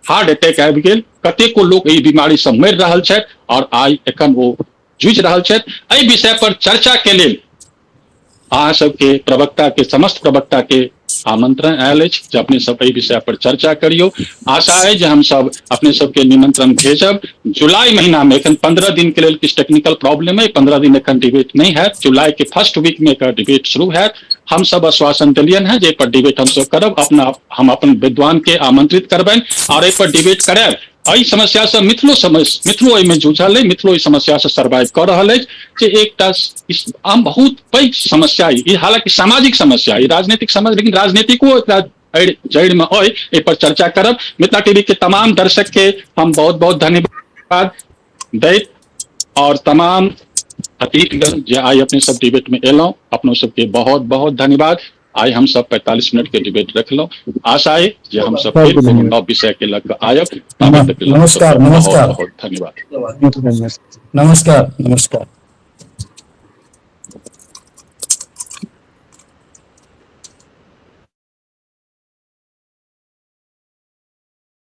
हार्ट अटैक आबि गेल, कतेको लोक एहि बीमारी से मरि रहल छथि और आइ एखन ओ जूझि रहल छथि। एहि विषय पर चर्चा के लेल अहाँ सबके प्रवक्ता के, समस्त प्रवक्ता के आमंत्रण आयल अछि जे अपने सब एहि विषय पर चर्चा करियौ। आशा अछि जे हम सब अपने सबके निमंत्रण भेजब जुलाई महीना में। एखन 15 दिन के लेल किछु टेक्निकल प्रॉब्लम है, 15 दिन एखन डिबेट नहीं हैत, जुलाई के फर्स्ट वीक में एकर डिबेट शुरू हैत। हम सब आश्वासन देलियन है जे एहि पर डिबेट हम सब करब, अपना हम अपन विद्वान के आमंत्रित करबनि और एहि पर डिबेट करायब। एहि समस्या से मिथिलो मिथिलो एहिमे जूझल अइ, मिथिलो एहि समस्या से सर्वाइव कऽ रहल अछि जे एकटा आम बहुत पैघ समस्या अइ। ई हालांकि सामाजिक समस्या अइ, राजनीतिक समस्या, लेकिन राजनीतिको एकरा जड़ि में अइ, एहि पर चर्चा करब। मिथिला टीवी के तमाम दर्शक के हम बहुत बहुत धन्यवाद दैत और तमाम अतिथिगण जे आइ अपने सब डिबेट में एलहुँ, अपनो सबके बहुत बहुत धन्यवाद। आइ हम सब 45 मिनट के डिबेट रखलहुँ। आशा अइ जे हम सब फेर कोनो नव विषय के लऽ कऽ आयब। नमस्कार, नमस्कार, बहुत धन्यवाद। नमस्कार, नमस्कार।